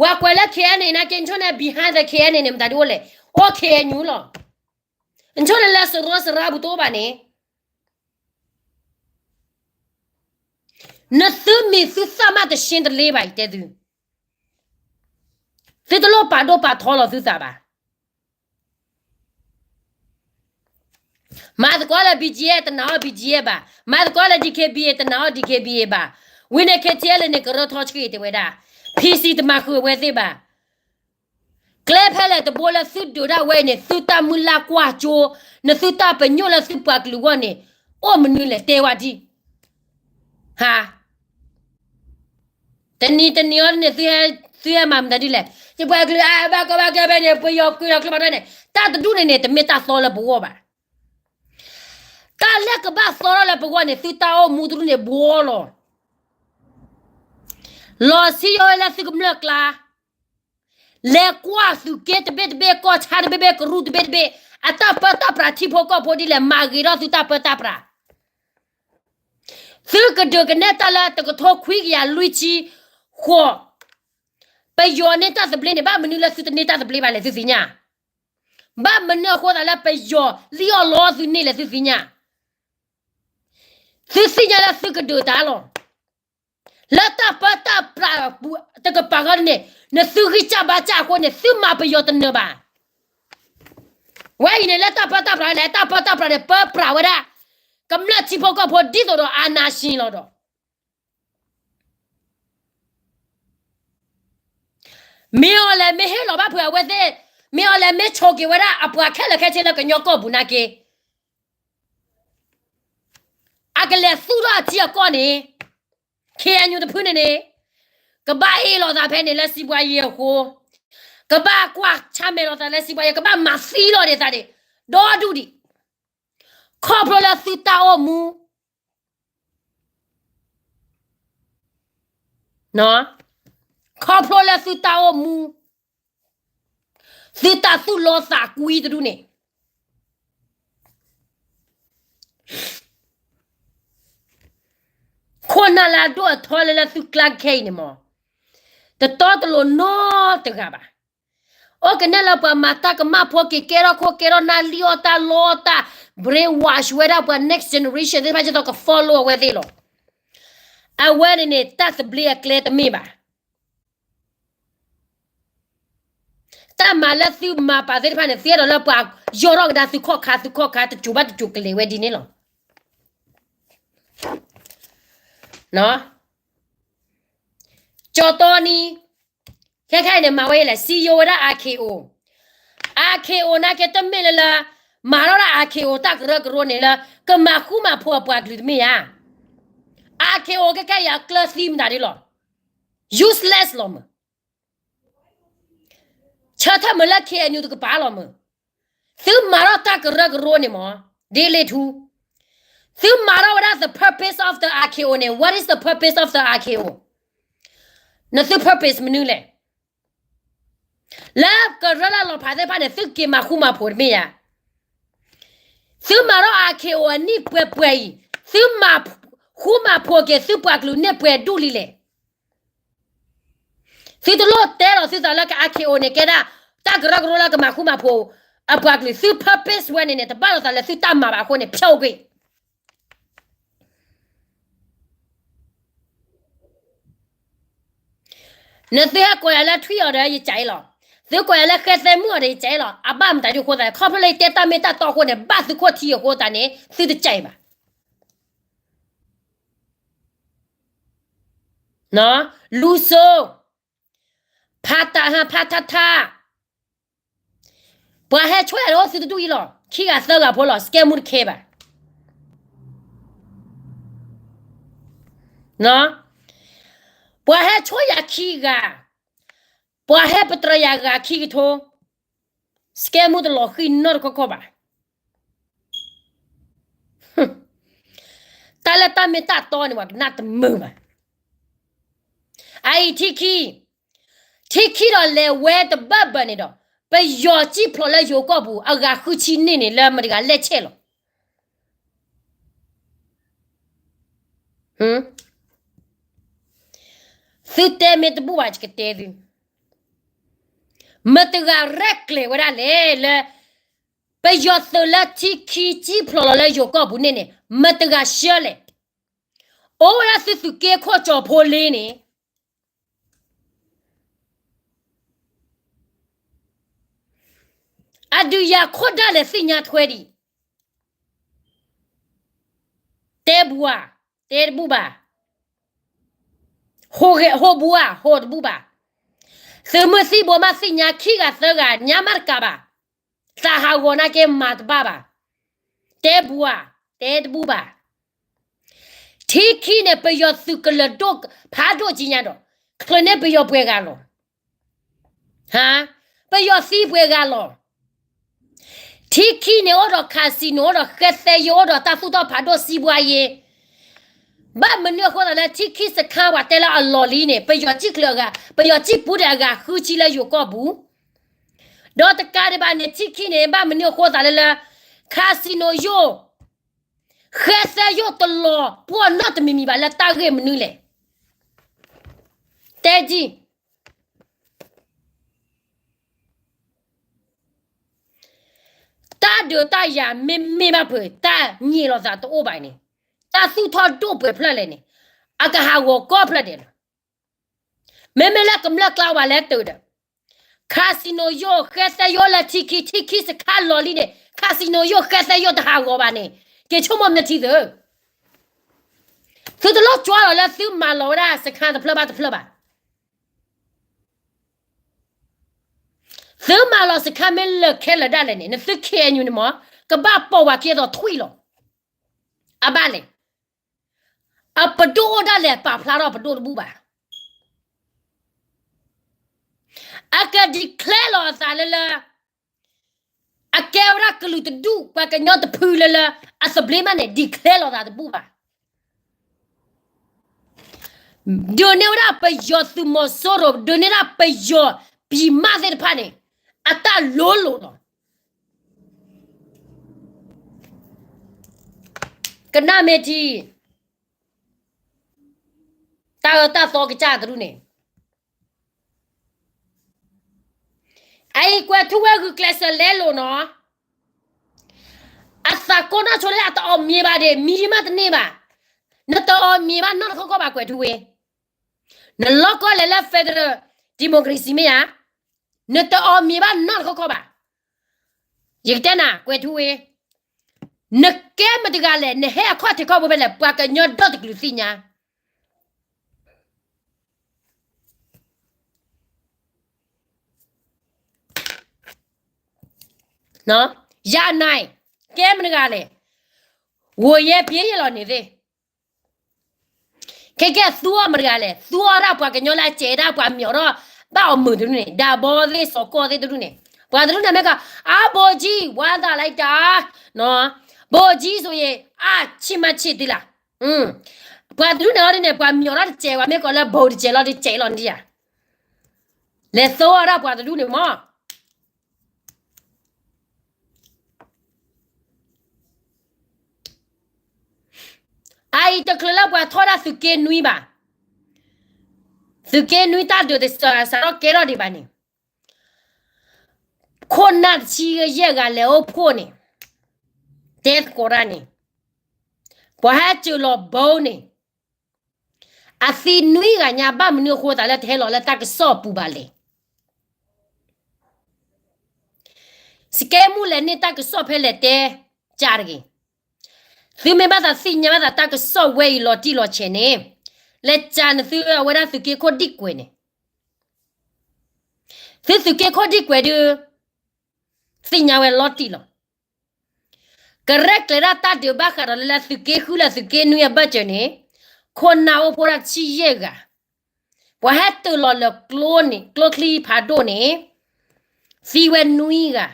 ဝဲကွဲးလၢ K N A နာ်က့ နဆိန့ၣ် behind the K N A န့ၣ် မတၤဒ်အိၣ်လဲၣ်, အိၣ် K N U လီၤ. နဆိန့ၣ်လၢစရီစရီပူၤတအိၣ်ဘၣ်န့ၣ်, နသုမံၤသုသၣ်မးတရှင်းတလ့ဘၣ် ယတဲသု, သုတလိၣ်ပာ်ဒိၣ်ပာ်ထီလီၤသုသးဘၣ်. မၤသကိးလၢ B G F တနာ်အီၤ B G F ဘၣ်, မၤသကိးလၢ D K B A တနာ်အီၤ D K B A ဘၣ်, ဝံၤန့ၣ် K T L န့ၣ် ကရၢထီဆှံတဲဝဲဒၣ်, P C တမၤဃုာ်ဝဲသ့ၣ်ဘၣ်. ကျဲဖဲလဲၣ်တဘိလၢသုဒုးဒၣ်ဝဲအံၤန့ၣ် သုတၢ်မုၢ်လၢ်ကွၢ်ကၠိ, နသုတၢ်ပညိၣ်လၢသုပှၤကလုာ်အဂီၢ်န့ၣ်, အိၣ်မနုၤလဲၣ်တဲဝဲဒံး, ဟါ တနံၤတနံၤအံၤန့ၣ်, သုဟဲမၤမတၤဒ်လဲၣ်, ယပှၤကလုာ်အါဘၣ်ကီဘၣ်ခဲဖဲန့ၣ် ပယီၤကွံာ်လီၤကျိဖးဒိၣ်န့ၣ်, တၢ်တဒူၣ်န့ၣ်န့ၣ် တမ့ၢ်တၢ်သီလၢပဂီၢ်ဘၣ်. တၢ်လၢကဘၣ်သီထီၣ်လၢပဂီၢ်န့ၣ် သုတၢ်အိၣ်မူတဒူၣ်န့ၣ်ဘှီလီၤ. လီၤဆံယိၣ်ဝဲလၢသုကမျၢၢ်ကျါ, လဲၤကွၢ်သုးက့တဘ့ၣ်တဘ့ၣ် ကီၢ်ဆါတဘ့ၣ်ဘ့ၣ် ကရူၢ်တဘ့ၣ်တဘ့ၣ်, အတၢ်ပၢတၢ်ပြးထံဖိကီၢ်ဖိဒ်လဲၣ် မၤဂ့ၤထီၣ်သုတၢ်ပၢတၢ်ပြး. သုကဒုးကနဲၣ်တၢ်လၢတကထိခွံကယၤလွံၢ်ဆံဃိး, ပယီၤန့ၢ်တၢ်သဘျ့န့ၣ် ဘၣ်မနုၤလၢသုတန့ၢ်တၢ်သဘျ့ဘၣ်လဲၣ် သုသ့ၣ်ညါ. ဘၣ်မနုၤအဃိသတးလၢပယီၤလံၣ်အီၣ်လီအီၣ်သုန့ၢ်လဲၣ် သုသ့ၣ်ညါ. သုသ့ၣ်ညါလၢသုကဒုးတၢ်လီၤ. လၢတၢ်ပၢတၢ်ပြးတကပၤဃီန့ၣ်, နသုဂံၢ်စၢ်ဘါစၢ်အဃိန့ၣ် သုမၤပယီၤတနၢၤဘၣ်. ဝဲအံၤန့ၣ် လၢတၢ်ပၢတၢ်ပြးလဲၣ်, တၢ်ပၢတၢ်ပြးန့ၣ် ပၢပြးဝဲဒၣ် ကမျၢၢ်ထံဖိကီၢ်ဖိဒ်သိးဒီး အာဏာရှင် လီၤဒီး မ့ၢ်အီၤလဲၣ် မ့ၢ်ဟ့ၣ်လီၤဘၣ်ဖုးအဝဲသ့ၣ်, မ့ၢ်အီၤလဲၣ် မ့ၢ်ဆိးက့ၤဝဲဒၣ်အပှၤခဲလၢာ်ခဲဆ့လၢကညီကီၢ်ပူၤနာ်က့, အကလဲၤသူၣ်ထီၣ်အထံအကီၢ်န့ၣ်, K N U တဖုန့ၣ်န့ၣ်, ကဘၣ်အ့ၣ်လိာ်သးဖဲန့ၣ်လၢစံးပှၤယံၤအဃိ, ကဘၣ်ကွၢ်ဆၢၣ်မဲာ်လိာ်သးလၢစံးပှၤယံၤ, ကဘၣ်မၤသံလိာ်န့ၢ်သးန့ၣ်, ဒီဒူၣ်ဒံး, ခီဖျိလၢသုတၢ်အိၣ်မူ ခီဖျိလၢသုတၢ်အိၣ်မူ, သုတၢ်သူၣ်လီသးကွံတဒူၣ်န့ၣ်, ခိၣ်နၢ်လၢအဒိၣ်အထီလၢလၢသုကျါခဲအံၤန့ၣ်မး, တတီတလိၤနီတဂၤဘၣ်. အိၣ်ကနဲၣ်လၢပှၤမၤတၢ်ကမၣ်ဖိက့ၤ ကဲထီၣ်ခိၣ်ကဲထီၣ်နၢ် လံၣ်အီၣ်တၢ်လီအီၣ်တၢ်, brainwash ဝဲဒၣ်ပှၤ next generation သ့ၣ်တဖၣ် ဒ်သိးက follow အဝဲသ့ၣ်လီၤ. အဝဲန့ၣ်န့ၣ် တၢ်သဘျ့အကျဲတမ့ၢ်ဘၣ်. တၢ်မၤလၢသုမၤပာ်သ့ၣ်တဖၣ်န့ၣ် သုအဲၣ်ဒိးလၢပှၤယီၢ်ထီၣ်ကဒါသုခီၣ်ခါ သုခီၣ်ခါ တစိၤဘၣ်တစိၤကလဲၤဝဲဒ်န့ၣ်လီၤ. ကၠီတီနံၤ ခဲခဲအံၤန့ၣ် မၤဝဲယဲလဲၣ် စံယိၤဝဲဒၣ် အာခ့အိၣ်, အာခ့အိၣ်နာ်က့ တမ့ၢ်လၢလၢ မၤထီၣ်ဒၣ် အာခ့အိၣ် တၢ်ကရၢကရိန့ၣ်လၢ ကမၤဃူမၤဖိးအပှၤကလုာ်တမ့ၢ်ဧါ. အာခ့အိၣ်ခဲခဲအံၤ အကျၢၤသံမတၤဒ်လီၤ. useless လီၤမး. ဆၢထၢၣ်မးလၢ ခ့ၣ်အဲၣ်ယူၣ် တကပၤလီၤမး. သုမၤထီၣ်တၢ်ကရၢကရိန့ၣ်မး ဒ်လဲၣ်ထူ, သုမၤထီၣ်ဝဲဒၣ် the purpose of the အာခ့အိၣ်န့ၣ် what is the purpose of the အာခ့အိၣ်. နသု purpose မနုၤလဲၣ်. လၢကရၢလၢလီၤဖးသ့ၣ်တဖၣ်န့ၣ် သုက့ၤမၤဃူမၤဖိးတမ့ၢ်ဧါ. သုမၤထီၣ် အာခ့အိၣ် အနံၣ်ပှဲၤပှဲၤအံၤ သုမၤဃူမၤဖိးက့ၤသုပှၤကလုာ်န့ၢ်ပှဲၤဒူၣ်လံလဲၣ်. သုတလိၣ်တဲလီၤသုသးလၢက အာခ့အိၣ် န့ၣ် ကဲဒၣ် တၢ်ကရၢကရိလၢကမၤဃူမၤဖိးအပှၤကလုာ်, သု purpose ဝဲန့ၣ်န့ၣ် တဘၣ်လိာ်သးလၢသုတၢ်မၤဘၣ်အဃိန့ၣ် ဖျိကွံာ်. နသုဟဲကိးယၤလၢထွံၣ်အီၤဒီးယကးအံၤလီၤ. သုကိးယၤလၢဃဲသဲမုၣ်အီၤဒီးယကးအံၤလီၤ. အဘၣ်မတၤဒ်အဃိသတးန့ၣ် ခီဖျိလၢယတဲတၢ်မ့ၢ်တၢ်တီအဃိန့ၣ် ဘၣ်သုခိၣ်ထံအဃိသတးန့ၣ် သုတကးအံၤဘၣ်. လူစိ, ဖါတၢ်ဟါ ဖါထါထါ, ပှၤဟဲဆိၣ်ယၤတအိၣ်သုတဒူၣ်အံၤလီၤ. ခံဂၤသၢဂၤဖိလီၤ. စကဲမူတခဲဘၣ်. ပှၤဟဲဆိၣ်ယၤခံဂၤ, ပှၤဟဲပတြၢၤယၤဂၤခံကထိ, စကဲမူတလီၤဃံၤနီတခီခီဘၣ်. တၢ်လၢတၢ်မ့ၢ်တၢ်တီန့ၣ် ပှၤကနၣ်တမုာ်ဘၣ်. အအံၤထံခံ, ထံခံဒီးလဲၤဝဲတဘၢၣ်ဘၢၣ်န့ၣ်ဒီး ပယီၤစံၣ်ဖျိးလၢယိၤကီၢ်ပူၤ အဂၤဃုဆံန့ၢ်န့ၣ် လၢမတၤတဂၤလဲၤဆဲးလီၤ. သုတဲမ့ၢ်တဘူၣ်ဘၣ် ယကတဲသု, မတၤတဂၤရဲၣ်ကျဲၤဝဲဒၣ်လဲၣ်လၢ ပယီၤသုးလၢထံခံစံၣ်ဖျိးလီၤလၢယိၤကီၢ်ပူၤန့ၣ်န့ၣ် မတၤတဂၤဆှၢလဲၣ်. အိၣ်ဝဲဒၣ်သုသုးက့ခိၣ်ကၠီၤဖိလ့န့ၣ် အဒုးယၤခိၣ်ဒၣ်လဲာ်သ့ၣ်ညါထွဲဒံး, တဲဘူဧါ, တဲတဘူၣ်ဘၣ်, ဟိဘူးဧါ, ဟိတဘူၣ်ဘၣ်, သုးမုၢ်သံၣ်ဘိမးသ့ၣ်ညါခံဂၤသၢဂၤညါမးတကးဘၣ်, သးဟးဂီၤနာ်က့မၤတဘၣ်ဘၣ်, တဲဘူဧါ, တဲတဘူၣ်ဘၣ်. ထံခံန့ၣ် ပယီၤသုးကလၢၤဒိၣ်ဖးဒိၣ်ကံညါဒီး ချုးန့ၢ်ပယီၤပှဲၤဂၤလီၤ. ဟါ, ပယီၤသံပှဲၤဂၤလီၤ. ထံခံန့ၣ် အိၣ်ဒီး casino အိၣ်ဒီးဃဲသဲယိၣ် အိၣ်ဒီးတၢ်သူၣ်ထီၣ်ဖးဒိၣ်စံးဘှါယ့, ဘၣ်မနုၤအဃိသးလၢထံခံစခါပှၤတဲလၢအလီၢ်လံန့ၣ် ပယီၤစံၣ်ချုးအဂၤ, ပယီၤစံၣ်ပူၤဒီးအဂၤဃုဆံလၢယိၤကီၢ်ပူၤ, ဒီးတကးဒံးဘၣ်န့ၣ် ထံခံန့ၣ် ဘၣ်မနုၤအဃိသးလၢလၢ casino ယိၣ် ဃဲသဲယိၣ်တလီၤပှီၢ်နီတမံၤမံၤဘၣ်လၢတၢ်ဂ့ၢ်မနုၤလဲၣ်. တဲဒ် တၢ်ဒုးတၢ်ယၤမ့မ့ၢ်ဘၣ်ဖုး တၢ်ညံးလိာ်သးတအိၣ်ဘၣ်န့ၣ်, တၢ်သူၣ်ထီၣ်ဒိၣ်ပှဲၤဖျၢၣ်လဲၣ်န့ၣ်, အကဟးဂီၤကီၢ်ဖျၢၣ်ဒဲးလီၤ. မ့မ့ၢ်လၢကမျၢၢ်ကျါဝဲလဲၤတုၤဒီး casino ယိၣ်ဃဲသဲယိၣ်လၢထံခံ, ထံခံစခါလီၢ်လံန့ၣ် casino ယိၣ်ဃဲသဲယိၣ်တဟးဂီၤဘၣ်န့ၣ် က့ၤဆိကမိၣ်မ့ၢ်ထံသု, သုတလိၣ်ကွၢ်လီၤလၢသုမၤလီၤဝဲဒၣ်စခါတဖျၢၣ်ဘၣ်တဖျၢၣ်ဘၣ်. သုမၤလီၤစခါမ့ၢ်လၢာ်ခဲလၢာ်ဒၣ်လဲာ်န့ၣ် နသု ခ့ၣ်အဲၣ်ယူၣ် န့ၣ်မ့ၢ် ကဘၣ်ပိာ်ဝဲက့ၤသိးထွံၣ်လီၤ. အဘၣ်လဲၣ်. အပဒိၣ်အိၣ်ဒၣ်လဲာ် ပာ်ဖျါထီၣ်ပဒိၣ်တဘူၣ်ဘၣ်. အက declare လီၤအသးလၢလၢ အကဲဝဲဒၣ်ကလုာ်တဒူၣ် ပှၤကညီတဖုလၢလၢ အသဘျ့မးန့ၣ် declare လီၤသးတဘူၣ်ဘၣ်. ဒုးန့ၢ်ဝဲဒၣ်ပယီၤသုးမီၤစိရိၤ ဒုးန့ၢ်ဒၣ်ပယီၤပံၤမးသ့ၣ်တဖၣ်န့ၣ် အတၢ်လိၤလိၤလီၤ. ကနၣ်မ့ၢ်ထံ တၢ်အၢတၢ်သီကစၢ်တရူၢ်န့ၣ် အအံၤကွဲးထူဝဲဂုာ်ကျဲးစၢးလဲလိာ်နီၤ. အသးကိးနီၢ်ဆိလၢအတအီၣ်မ့ၤဘၣ်ဒီး မံၤမးတန့ၢ်ဘၣ်. နတအီၣ်မ့ၤဘၣ်နီတခီခီဘၣ်ကွဲးထူဝဲ. နလီၢ်ကီလဲၤလၢ federal democracy မ့ၢ်ဧါ. နတအီၣ်မ့ၤဘၣ်နီတခီခီဘၣ်. ယကတဲနၤ ကွဲၤထူဝ့, နကဲမတဂၤလဲၣ်, နဟဲအခီၣ်ထံးခီၣ်ဘိဖဲလဲၣ်, ပှၤကညီဒီတကလုာ်သ့ၣ်ညါ ယၤနၤ, ကဲမတဂၤလဲၣ်, ဝိယဲပျ့ၤယဲလီၤန့ၣ်သ့ၣ်, ခဲကဲသူအီၣ်မတဂၤလဲၣ်, သူအီၣ်ဒၣ်ပှၤကညီလၢအစဲးဒၣ်ပှၤမံၤအီၤဒီး ဘၣ်အီၣ်မုာ်တဒူၣ်န့ၣ်, ဒၣ်ဘီသ့ၣ်စီၤကီၢ်သ့ၣ်တဒူၣ်န့ၣ်, ပှၤတဒူၣ်န့ၣ်မ့ၢ်ကီး အါဘိကၠံ ဝါသးလၢတၢ်, ဘိကၠံဆိယ့ၤ အါဆံးမးဆံးသ့လၢ်, ပှၤတဒူၣ်န့ၣ်အီၤဒ်န့ၣ် ပှၤမံၤအီၤဒီးတစဲးဝဲမ့ၢ်ကီးလၢဘိတစဲးလီၤတစဲးလီၤန့ၣ်ဧါ, လဲၤသူအီၣ်ဒၣ်ပှၤတဒူၣ်န့ၣ်မး အအံၤတချုးလၢပှၤထီၣ်ဒၣ်သုးက့နွံဘၣ်, သုးက့နွံတၢ်ဒုးတစးထီၣ်ကဲထီၣ်ဒံးဘၣ်န့ၣ်, ခိၣ်နၢ်တဆံယဲၢ်ဂၤလဲၤအိၣ်ဖှိၣ်န့ၣ်, တဲသကိးတၢ်န့ၣ်, ပှၤဟဲစၢၤလီၤဘိန့ၣ်, အသံနွံဂၤညါ ဘၣ်မနုၤအဃိသးလၢတဟဲလီၤလၢတၢ်ကစီၣ်ပူၤဘၣ်လဲၣ်. စကဲမူလဲၣ်န့ၢ်တၢ်ကစီၣ်ဖဲလဲၣ်တဲကၢ်တဂ့ၤ. သုမ့ၢ်ဘၣ်သးသ့ၣ်ညါဘၣ်သးတၢ်ကစီၣ်ဝဲအံၤလီၤတံၢ်လီၤဆဲးန့ၣ်, လဲၤစးနသုအဝဲဒၣ်သုးက့ခိၣ်ဒံၣ်ကွဲးန့ၣ်, သုသုးက့ခိၣ်ဒံၣ်ကွဲးဒုး သ့ၣ်ညါဝဲလီၤတံၢ်လီၤ. ကရဲၣ်ကျဲၤဒၣ်တၢ်ဒုးဘၣ်ဃးဒီးလၢသုးက့ဃုလၢသုးက့နွံအဘၢၣ်စၢၤန့ၣ်, ခိၣ်နၢ်အိၣ်ဖှိၣ်ဒၣ်ဆံယဲၢ်ဂၤ, ပှၤဟဲတုၤလီၤလၢကျိန့ၣ် ကျိချံဖးဒိၣ်န့ၣ်, သံဝဲနွံဂၤ.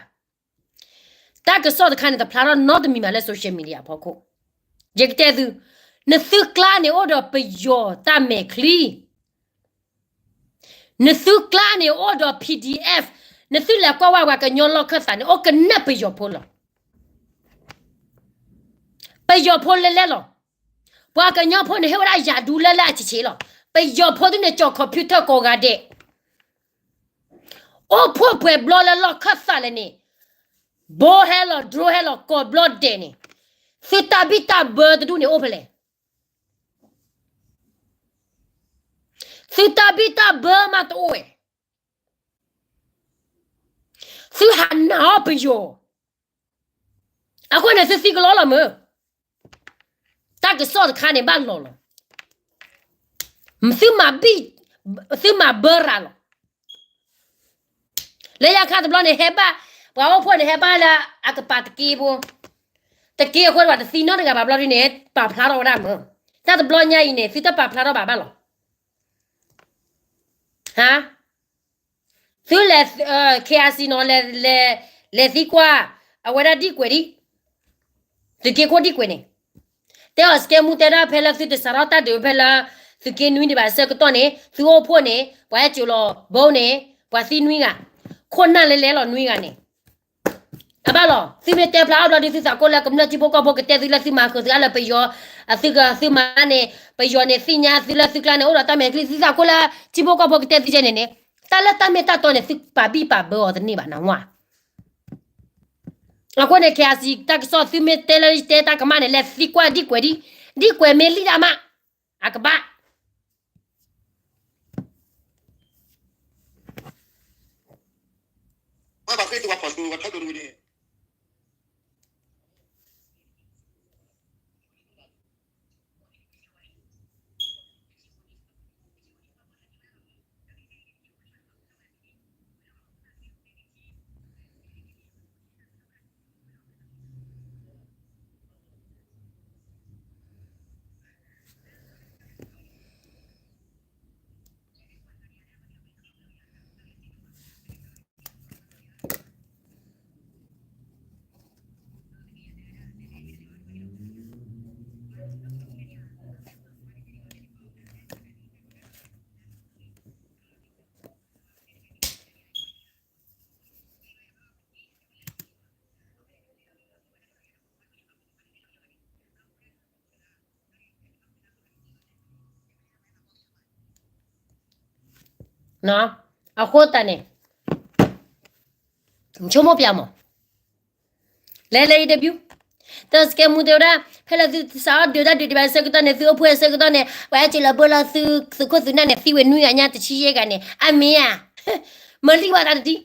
တၢ်ကစီၣ်တခါန့ၣ် တဖျါထီၣ်နီတမံၤမးလၢ social media အဖီခိၣ်, ယကတဲသု, နသုကျါန့ၣ်အိၣ်ဒီးပယီၤတၢ်မဲာ်ချံ နသုကျါန့ၣ်အိၣ်ဒီး PDF, နသုလဲၤကွၢ်ဝဲပှၤကညီလီၢ်ခၢၣ်သးန့ၣ် အိၣ်ကနၣ်ပယီၤဖိလီၤ. ပယီၤဖိလဲၤလဲၤလီၤ. ပှၤကညီဖိန့ၣ်ဟ့ၣ်ဝဲဒၣ်ယၤဒူလၢ်လၢ်အဆံးဆံးလီၤ. ပယီၤဖိဒ်န့ၣ် ကၠီၤ computer ကိးဂၤဒဲး, အိၣ်ဖှိၣ်ပှဲၤဘျီလၢလီၢ်ခၢၣ်သးလဲၣ်န့ၣ်, ဘိဟဲလီၤ drone ဟဲလီၤကိးဘျီဒဲးန့ၣ်, သုတၢ်ဘံၣ်တၢ်ဘၢတဒူၣ်န့ၣ်အိၣ်ဖဲလဲၣ်. သုတၢ်ဘံၣ်တၢ်ဘၢမးတအိၣ်ဝဲ. သုဟးနာ်အီၤပယီၤ, အဃိန့ၣ်သုသံကလီလီၤမုၢ်. တၢ်ကစီၣ်တခါန့ၣ်ဘၣ်လီၤလီၤ. သုမၤဘံၣ်, သုမၤဘၢရၤလီၤ. လၢညါခါတဘျီန့ၣ်ဟဲဘၣ်, ပှၤအိၣ်ဖှိၣ်န့ၣ်ဟဲဘၣ်လၢအကပၤတက့ဖိ, တက့အဃိန့ၣ် ပှၤတသံနီတဂၤဘၣ်ဘျီဒ်န့ၣ် ပာ်ဖျါထီၣ်ဝဲဒၣ်မုၢ်. တၢ်တဘျီညါအံၤန့ၣ် သုတပာ်ဖျါထီၣ်ဘၣ်ဘၣ်လီၤ. ဟါ, သုလဲၤ, KRC နီၤ, လဲၤသံကွၢ်, အဝဲဒၣ်ဒံၣ်ကွဲးဒံး, သုးက့ခိၣ်ဒံၣ်ကွဲးန့ၣ်, တဲအီၤ စကဲမူတဲဒၣ်ဖဲလၢသုတစးထီၣ်တၢ်ဒုးဖဲလၢ သုးက့နွံဒံးဘၣ်အဆၢကတီၢ်န့ၣ် သုအိၣ်ဖှိၣ်န့ၣ် ပှၤဟဲစၢၤလီၤဘိန့ၣ် ပှၤသံနွံဂၤ, ခိၣ်နၢ်လဲၤလဲၤလီၤနွံဂၤန့ၣ် အဘၣ်လီၤ. သုမ့ၢ်တဲဖျါအီၤဘျီဒုး သုသးကိၢ်လၢကမျၢၢ်ထံဖိကီၢ်ဖိကတဲသုလၢသုမၤဃုာ်သုအါလၢပယီၤ, အသုကသုမၤန့ၣ် ပယီၤန့ၣ်သ့ၣ်ညါသုလၢသုကျါန့ၣ် အိၣ်ဒီးတၢ်မဲာ်ချံ သုသးကိၢ်လၢထံဖိကီၢ်ဖိကတဲသုကဲန့ၣ်န့ၣ်, တၢ်လၢတၢ်မ့ၢ်တၢ်တီန့ၣ် သုပာ်ဘံၣ်ပာ်ဘၢအီၤတန့ၢ်ဘၣ်နဝါ. အဃိန့ၣ် KRC တၢ်ကစီၣ်သုမ့ၢ်တဲလၢတဲတၢ်ကမၣ်န့ၣ် လဲၤသံကွၢ်ဒံၣ်ကွဲးဒံး, ဒံၣ်ကွဲးမ့ၢ်လံဒၣ်မး, အကဘၣ် အဃိသတးန့ၣ် ဆိကမိၣ်ပျးမး, လဲၤလဲၤ interview, တၢ်စကဲမူတဲဝဲဒၣ် ဖဲလၢသုစးထီၣ်ဒုးတၢ်ဒုးဒံးဘၣ်အဆၢကတီၢ်န့ၣ် သုအိၣ်ဖှိၣ်အဆၢကတီၢ်န့ၣ် ပှၤဟဲစၢၤလီၤဘိလီၤသုးခိၣ်သုးနၢ်န့ၣ် သံဝဲနွံဂၤညါ တဆံယဲၢ်ဂၤန့ၣ် အမ့ၢ်ဧါ. မၤလံဘၣ်သးတဒံး.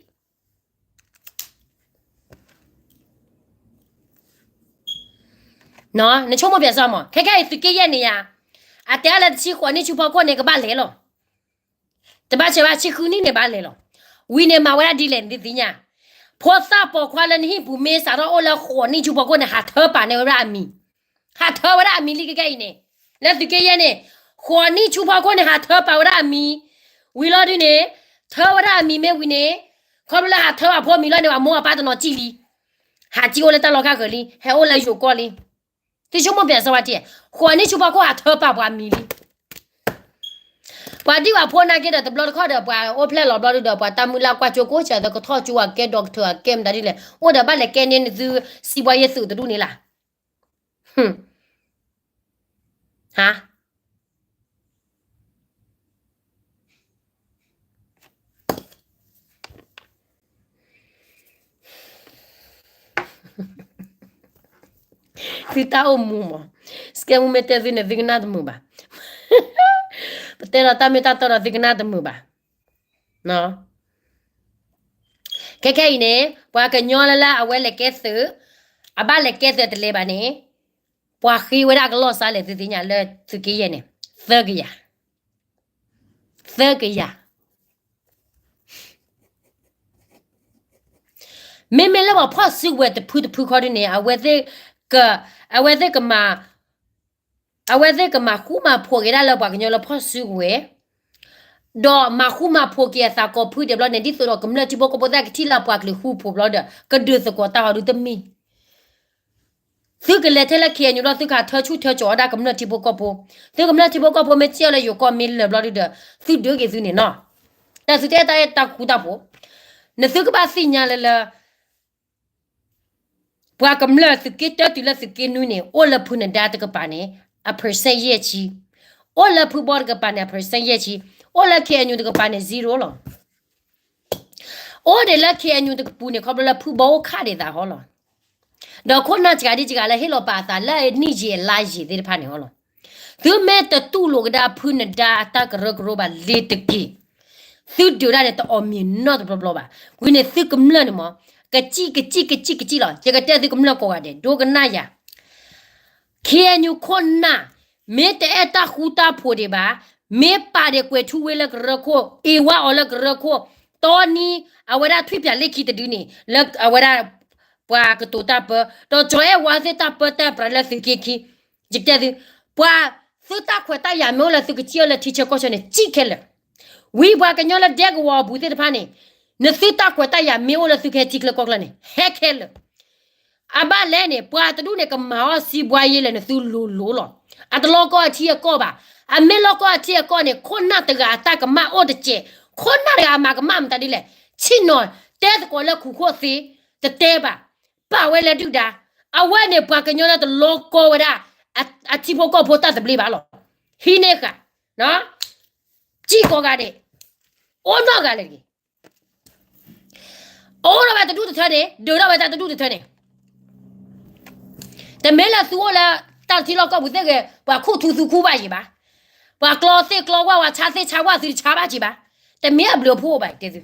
နဆိကမိၣ်ပၠးစၢ်မး, ခဲခဲအံၤသုးက့ယဲၢ်န့ၣ်ယၤ, အတဲအါလၢတဆံဃိးနံၣ်ဆူဖီခိၣ်န့ၣ် ကဘၣ်လဲၤလီၤ. တဘၣ်ဆၢဘၣ်ဆံဃုနံၣ်န့ၣ်ဘၣ်လဲၤလီၤ. ဝံၤန့ၣ်မၤဝဲဒၣ်ဒ်လဲၣ်နသုသ့ၣ်ညါ, ဖိသၣ်ပိာ်ခွါလၢနဟံၣ်ပူၤမ့ၢ်စးထီၣ်အိၣ်လၢဃိးနံၣ်ဆူဖီခိၣ်န့ၣ် ဟးထၢပာ်န့ၢ်ဝဲဒၣ်အမံၤ, ဟးထၢဝဲဒၣ်အမံၤလံခဲခဲအံၤန့ၣ်, လၢသုးက့ယဲၢ်န့ၣ်, ဃိးနံၣ်ဆူဖီခိၣ်န့ၣ် ဟးထၢပာ်ဝဲဒၣ်အမံၤ, ဝံၤလီၤဒုန့ၣ်, ထၢဝဲဒၣ်အမံၤမ့ၢ်ဝံၤန့ၣ်, ခီဖျိလၢဟးထၢအဖိအမံၤလီၤန့ၣ် အမိၢ်အပၢ်တနီၤစံၣ်လံ, ဟးစံၣ်အိၣ်လၢတၢ်လီၢ်ခါဃၢၤလံ, ဟဲအိၣ်လၢယိၤကီၢ်လံ. သုဆိကမိၣ်ပၠးစၢ်ဝဲတ့ၢ်, ဃိးနံၣ်ဆူဖီခိၣ်ဟးထၢပာ်ပှၤမံၤလံ. ပှၤဒံၣ်ဝဲဖိနာ်က့ဒီး တဘျီတခီၣ်ဒီး ပှၤအိၣ်ဖျဲၣ်လီၤဘျီဒုဒီး ပှၤတၢ်မုၢ်လၢ်ကွၢ်ကၠိကိးဆၢ သကထီၣ်ကၠိအကဲ doctor အကဲမတၤဒ်လဲၣ်, အိၣ်ဒီးဘၣ်လဲၤကဲန့ၢ်နသု စံးဘှါယဲၢ်သုးတဒူၣ်န့ၣ်လၢ်. ဟါ သုတၢ်အိၣ်မူမး, စကဲမူမ့ၢ်တဲသုန့ၣ် သုကနၣ်တမုာ်ဘၣ်. ပတဲဒီးတၢ်မ့ၢ်တၢ်တီဒီး သုကနၣ်တမုာ်ဘၣ်. ခဲခဲအံၤန့ၣ် ပှၤကညီလၢလၢအဝဲလဲၤကဲသုး, အဘၣ်လဲၤကဲသုးတလဲၤဘၣ်န့ၣ်, ပှၤဃ့ဝဲဒၣ်ကလီၢ်စါလဲၣ် သုသ့ၣ်ညါလၢသုးက့ယဲၢ်န့ၣ်, သၢကယၤ, သၢကယၤ. မ့မ့ၢ်လၢပှၤဖီၣ်စုကဝဲၤတဖုတဖုခီဒ်န့ၣ် အဝဲသ့ၣ်က, အဝဲသ့ၣ်ကမၤ, အဝဲသ့ၣ်ကမၤဃူမၤဖိးက့ၤဒၣ်လၢပှၤကညီလၢဖီၣ်စုကဝဲၤ, ဒီးမၤဃူမၤဖိးက့ၤအသးကိးဖုဒဲးဘျီန့ၣ် ဒ်သိးဒီးကမျၢၢ်ထံဖိကီၢ်ဖိသ့ၣ်ကထံၣ်လၢပှၤကလုာ်ဃူဖိးဘျီဒီး ကဒုးသကိးတၢ်ဂီၤဒုတမ့ၢ် သုကလဲၤထဲလၢ KNU လီၤ သုကဟးထၢဆူၣ်ထၢကၠီၤအီၣ်ဒၣ်ကမျၢၢ်ထံဖိကီၢ်ဖိ, သုကမျၢၢ်ထံဖိကီၢ်ဖိမ့ၢ်စံၣ်အီၤလၢယိၤကီၢ်မ့ၢ်လၢာ်ဘျီဒုဒီး သုဒုးက့ၤသုန့ၣ်နီၤ, တၢ်သုတဲတၢ်အဲၣ်တၢ်ဃူတၢ်ဖိး, နသုကဘၣ်သ့ၣ်ညါလၢလၢ ပှၤကမျၢၢ်သုးက့တၢတုၤလၢသုးက့နွံန့ၣ် အိၣ်လၢဖုနဒါတကပၤန့ၣ် အ percent ယဲၢ်ဆံ, အိၣ်လၢဖုဘီတကပၤန့ၣ် အ percent ယဲၢ်ဆံ, အိၣ်လၢ KNU တကပၤန့ၣ် zero လီၤ. အိၣ်ဒံးလၢ KNU တကပၤန့ၣ် ခီဖျိလၢဖုဘီအိၣ်ခးဒံးသးဟီလီၤ. ဒီးခိၣ်နၢ်စှၤဒံစှၤလၢဟ့ၣ်လီၤပာ်အသးလၢအနံၣ်ယံာ်အလါယံာ်သ့ၣ်တဖၣ်န့ၣ်ဟီလီၤ. သုမ့ၢ်တတူၢ်လိာ်ကဒါဖုနဒါအတၢ်ကရၢကရိဘၣ်လ့ၤတက့ၢ်, သုဒုးဒၣ်န့ၣ် တအီၣ်မ့ၤနီတဘျီဘျီဘၣ်. ဝံၤန့ၣ်သုကမျၢၢ်န့ၣ်မး ကစံၣ်ကစံၣ်ကစံၣ်ကစံၣ်လီၤ. ယကတဲသုကမျၢၢ်ကိးဂၤဒဲး ဒိကနၣ်ယၤ KNU ခိၣ်နၢ် မ့ၢ်တအဲၣ်တၢ်ဃူတၢ်ဖိးဒံးဘၣ်, မ့ၢ်ပာ်ဒံးကွဲၤထူဝ့လၢကရၢခိၣ်, အ့ၣ်ဝါအီၤလၢကရၢခိၣ်, တီနံၤ အဝဲဒၣ်ထွံၣ်ပၠးလ့ခံတဒုန့ၣ် လၢအဝဲဒၣ် ပှၤကတိၤတၢ်ပၢ, ဒီးကၠီၤအဲၣ်ဝါသ့ၣ်တၢ်ပၢတၢ်ပြးလၢသုးက့ခံ, ယကတဲသု, ပှၤသုတၢ်ခွဲးတၢ်ယာ်မ့ၢ်အိၣ်လၢသုကစံၣ်အီၤလၢထံဆၢကီၢ်ဆၢန့ၣ် စံၣ်ခဲလၢာ်. ဝံၤပှၤကညီလၢဒဲကဝီၤအပူၤသ့ၣ်တဖၣ်န့ၣ်, နသုတၢ်ခွဲးတၢ်ယာ်မ့ၢ်အိၣ်လၢသုကဟဲထံချၢကီၢ်ချၢန့ၣ် ဟဲခဲလၢာ်. အဘၣ်လဲၣ်န့ၣ် ပှၤတဒူၣ်န့ၣ် ကမၤအီၣ်စံးဘှါယဲၢ်လၢနသုလိၤလိၤလီၤ. အတလီၤကီအထံအကီၢ်ဘၣ်. အမ့ၢ်လီၤကီအထံအကီၢ်န့ၣ် ခိၣ်နၢ်တဂၤအတၢ်ကမၣ်အိၣ်တစဲး, ခိၣ်နၢ်တဂၤအမၤကမၣ်မတၤဒ်လဲၣ်, ဆ့ၣ်နီၤတဲသကိးလၢခိၣ်ခိၣ်သ့, တတဲဘၣ်, ပာ်ဝဲလၢဒုၣ်ဒါ, အဝဲန့ၣ်ပှၤကညီလၢတလီၤကီဝဲဒၣ် အထံဖိကီၢ်ဖိတၢ်သဘျ့ဘၣ်လီၤ. ဟံးန့ၢ်ဃာ် စံၣ်ကိးဂၤဒဲး, အိၣ်နီၢ်ဂၤလၢာ်တဂ့ၤ. အိၣ်ထီၣ်ဝဲတဒူၣ်တထၢန့ၣ်, ဒုးထီၣ်ဝဲတၢ်တဒူၣ်တထၢန့ၣ်, တမ့ၢ်လၢသုအိၣ်လၢတၢ်ထံလီၢ်ကီၢ်ပူၤသ့ၣ်ဂ့ၤ, ပှၤခူၣ်ထူသူခူၣ်ဘၣ်ယံၤဘၣ်, ပှၤကျီသ့ၣ်ကျီဝၣ်, ပှၤဆါသ့ၣ်ဆါဝၣ် သုတဆါဘၣ်က့ၤဘၣ်, တမ့ၢ်အဘျုးအဖှိၣ်အိၣ်ဘၣ်တဲသု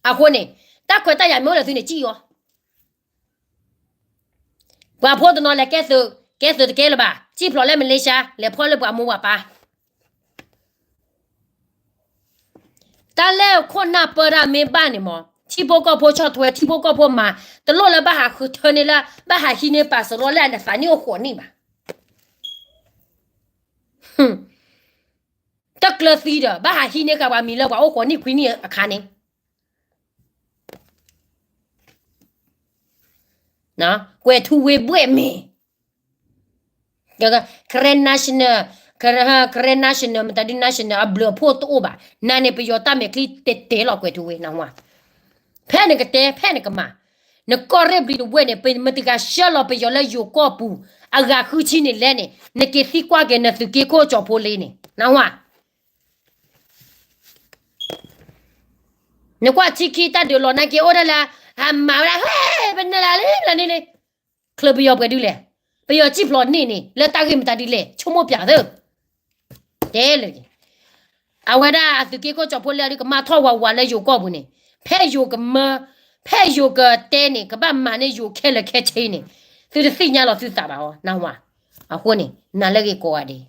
အဃိန့ၣ်, တၢ်ခွဲးတၢ်ယာ်မ့ၢ်အိၣ်လၢသုန့ၣ် စံၣ်အီၤ. ပှၤဖိတနီၤလဲၤကဲသုး, ကဲသုးတကဲလၢၤဘၣ်, စံၣ်ဖျိးလၢမလ့ၡါ, လဲၤဖီၣ်လၢပှၤမိၢ်ပှၤပၢ်. တၢ်လၢခိၣ်နၢ်ပၢတၢ်မ့ၢ်ဘၣ်န့ၣ်မး, ထံဖိကီၢ်ဖိဆီၣ်ထွဲ, ထံဖိကီၢ်ဖိမၤ, တလိၣ်လၢဘၣ်ဟးဃုထၢန့ၢ်လၢ, ဘၣ်ဟးဟံးန့ၢ်ပာ်စရီလၢအသးနံၣ်အိၣ်ဃိးနံၣ်ဘၣ်. တကျၢၤသံဒီး ဘၣ်ဟးဟံးန့ၢ်ဃာ်ပှၤမံၤလၢပှၤအိၣ်ဃိးနံၣ်ခွံနံၣ်အခါန့ၣ် ကွဲၤထူဝ့ဘှဲၣ်မ့ၢ်, Karen National, Karen National မတၤဒ် National အဘျုးအဖှိၣ်တအိၣ်ဘၣ်. နၤန့ၣ် ပယီၤတၢ်မဲာ်ချံတဲတဲလီၤကွဲၤထူဝ့နဝါ, ဖဲနကတဲ ဖဲနကမၤ, နကီၢ်ရ့ၣ်ဘျံးတဝဲၢ်န့ၣ် ပမတဂၤဆှၢလီၤပယီၤလၢယိၤကီၢ်ပူၤ, အဂၤဃုဆံန့ၣ်လဲၣ်န့ၣ် နက့ၤသံကွၢ်က့ၤနသုးက့ခိၣ်ကၠီၤဖိလ့န့ၣ် နဝါ နကွၢ်ထံခံတၢ်ဒုးလီၤနာ်က့အိၣ်ဒၣ်လၢ, အမၤဝဲဒၣ် ဟဲ, ပနလၢလံလၢန့ၣ်န့ၣ်, ချၢပယီၤပှဲၤဒုလဲၣ်, ပယီၤစံၣ်ဖျိးန့ၢ်န့ၣ် လၢတၢ်ဂ့ၢ်မတၤဒ်လဲၣ်, ဆိကမိၣ်ပၠးသၢ, တဲလၢာ်က့ၤ အဝဲဒၣ်အသုးက့ခိၣ်ကၠီၤဖိလၢအဒုးကမၤထီၣ်ဝးဝးလၢယိၤကီၢ်ပူၤန့ၣ်, ဖဲယိၤကမၢ, ဖဲယိၤကတဲန့ၣ် ကဘၣ်မၤန့ၢ်ယိၤခဲလၢာ်ခဲဆ့န့ၣ်, သုတသ့ၣ်ညါလီၤသုသးဘၣ်အီၤ နဝၤ. အဃိန့ၣ် နၤလၢဂ့ၤကိးဂၤဒဲး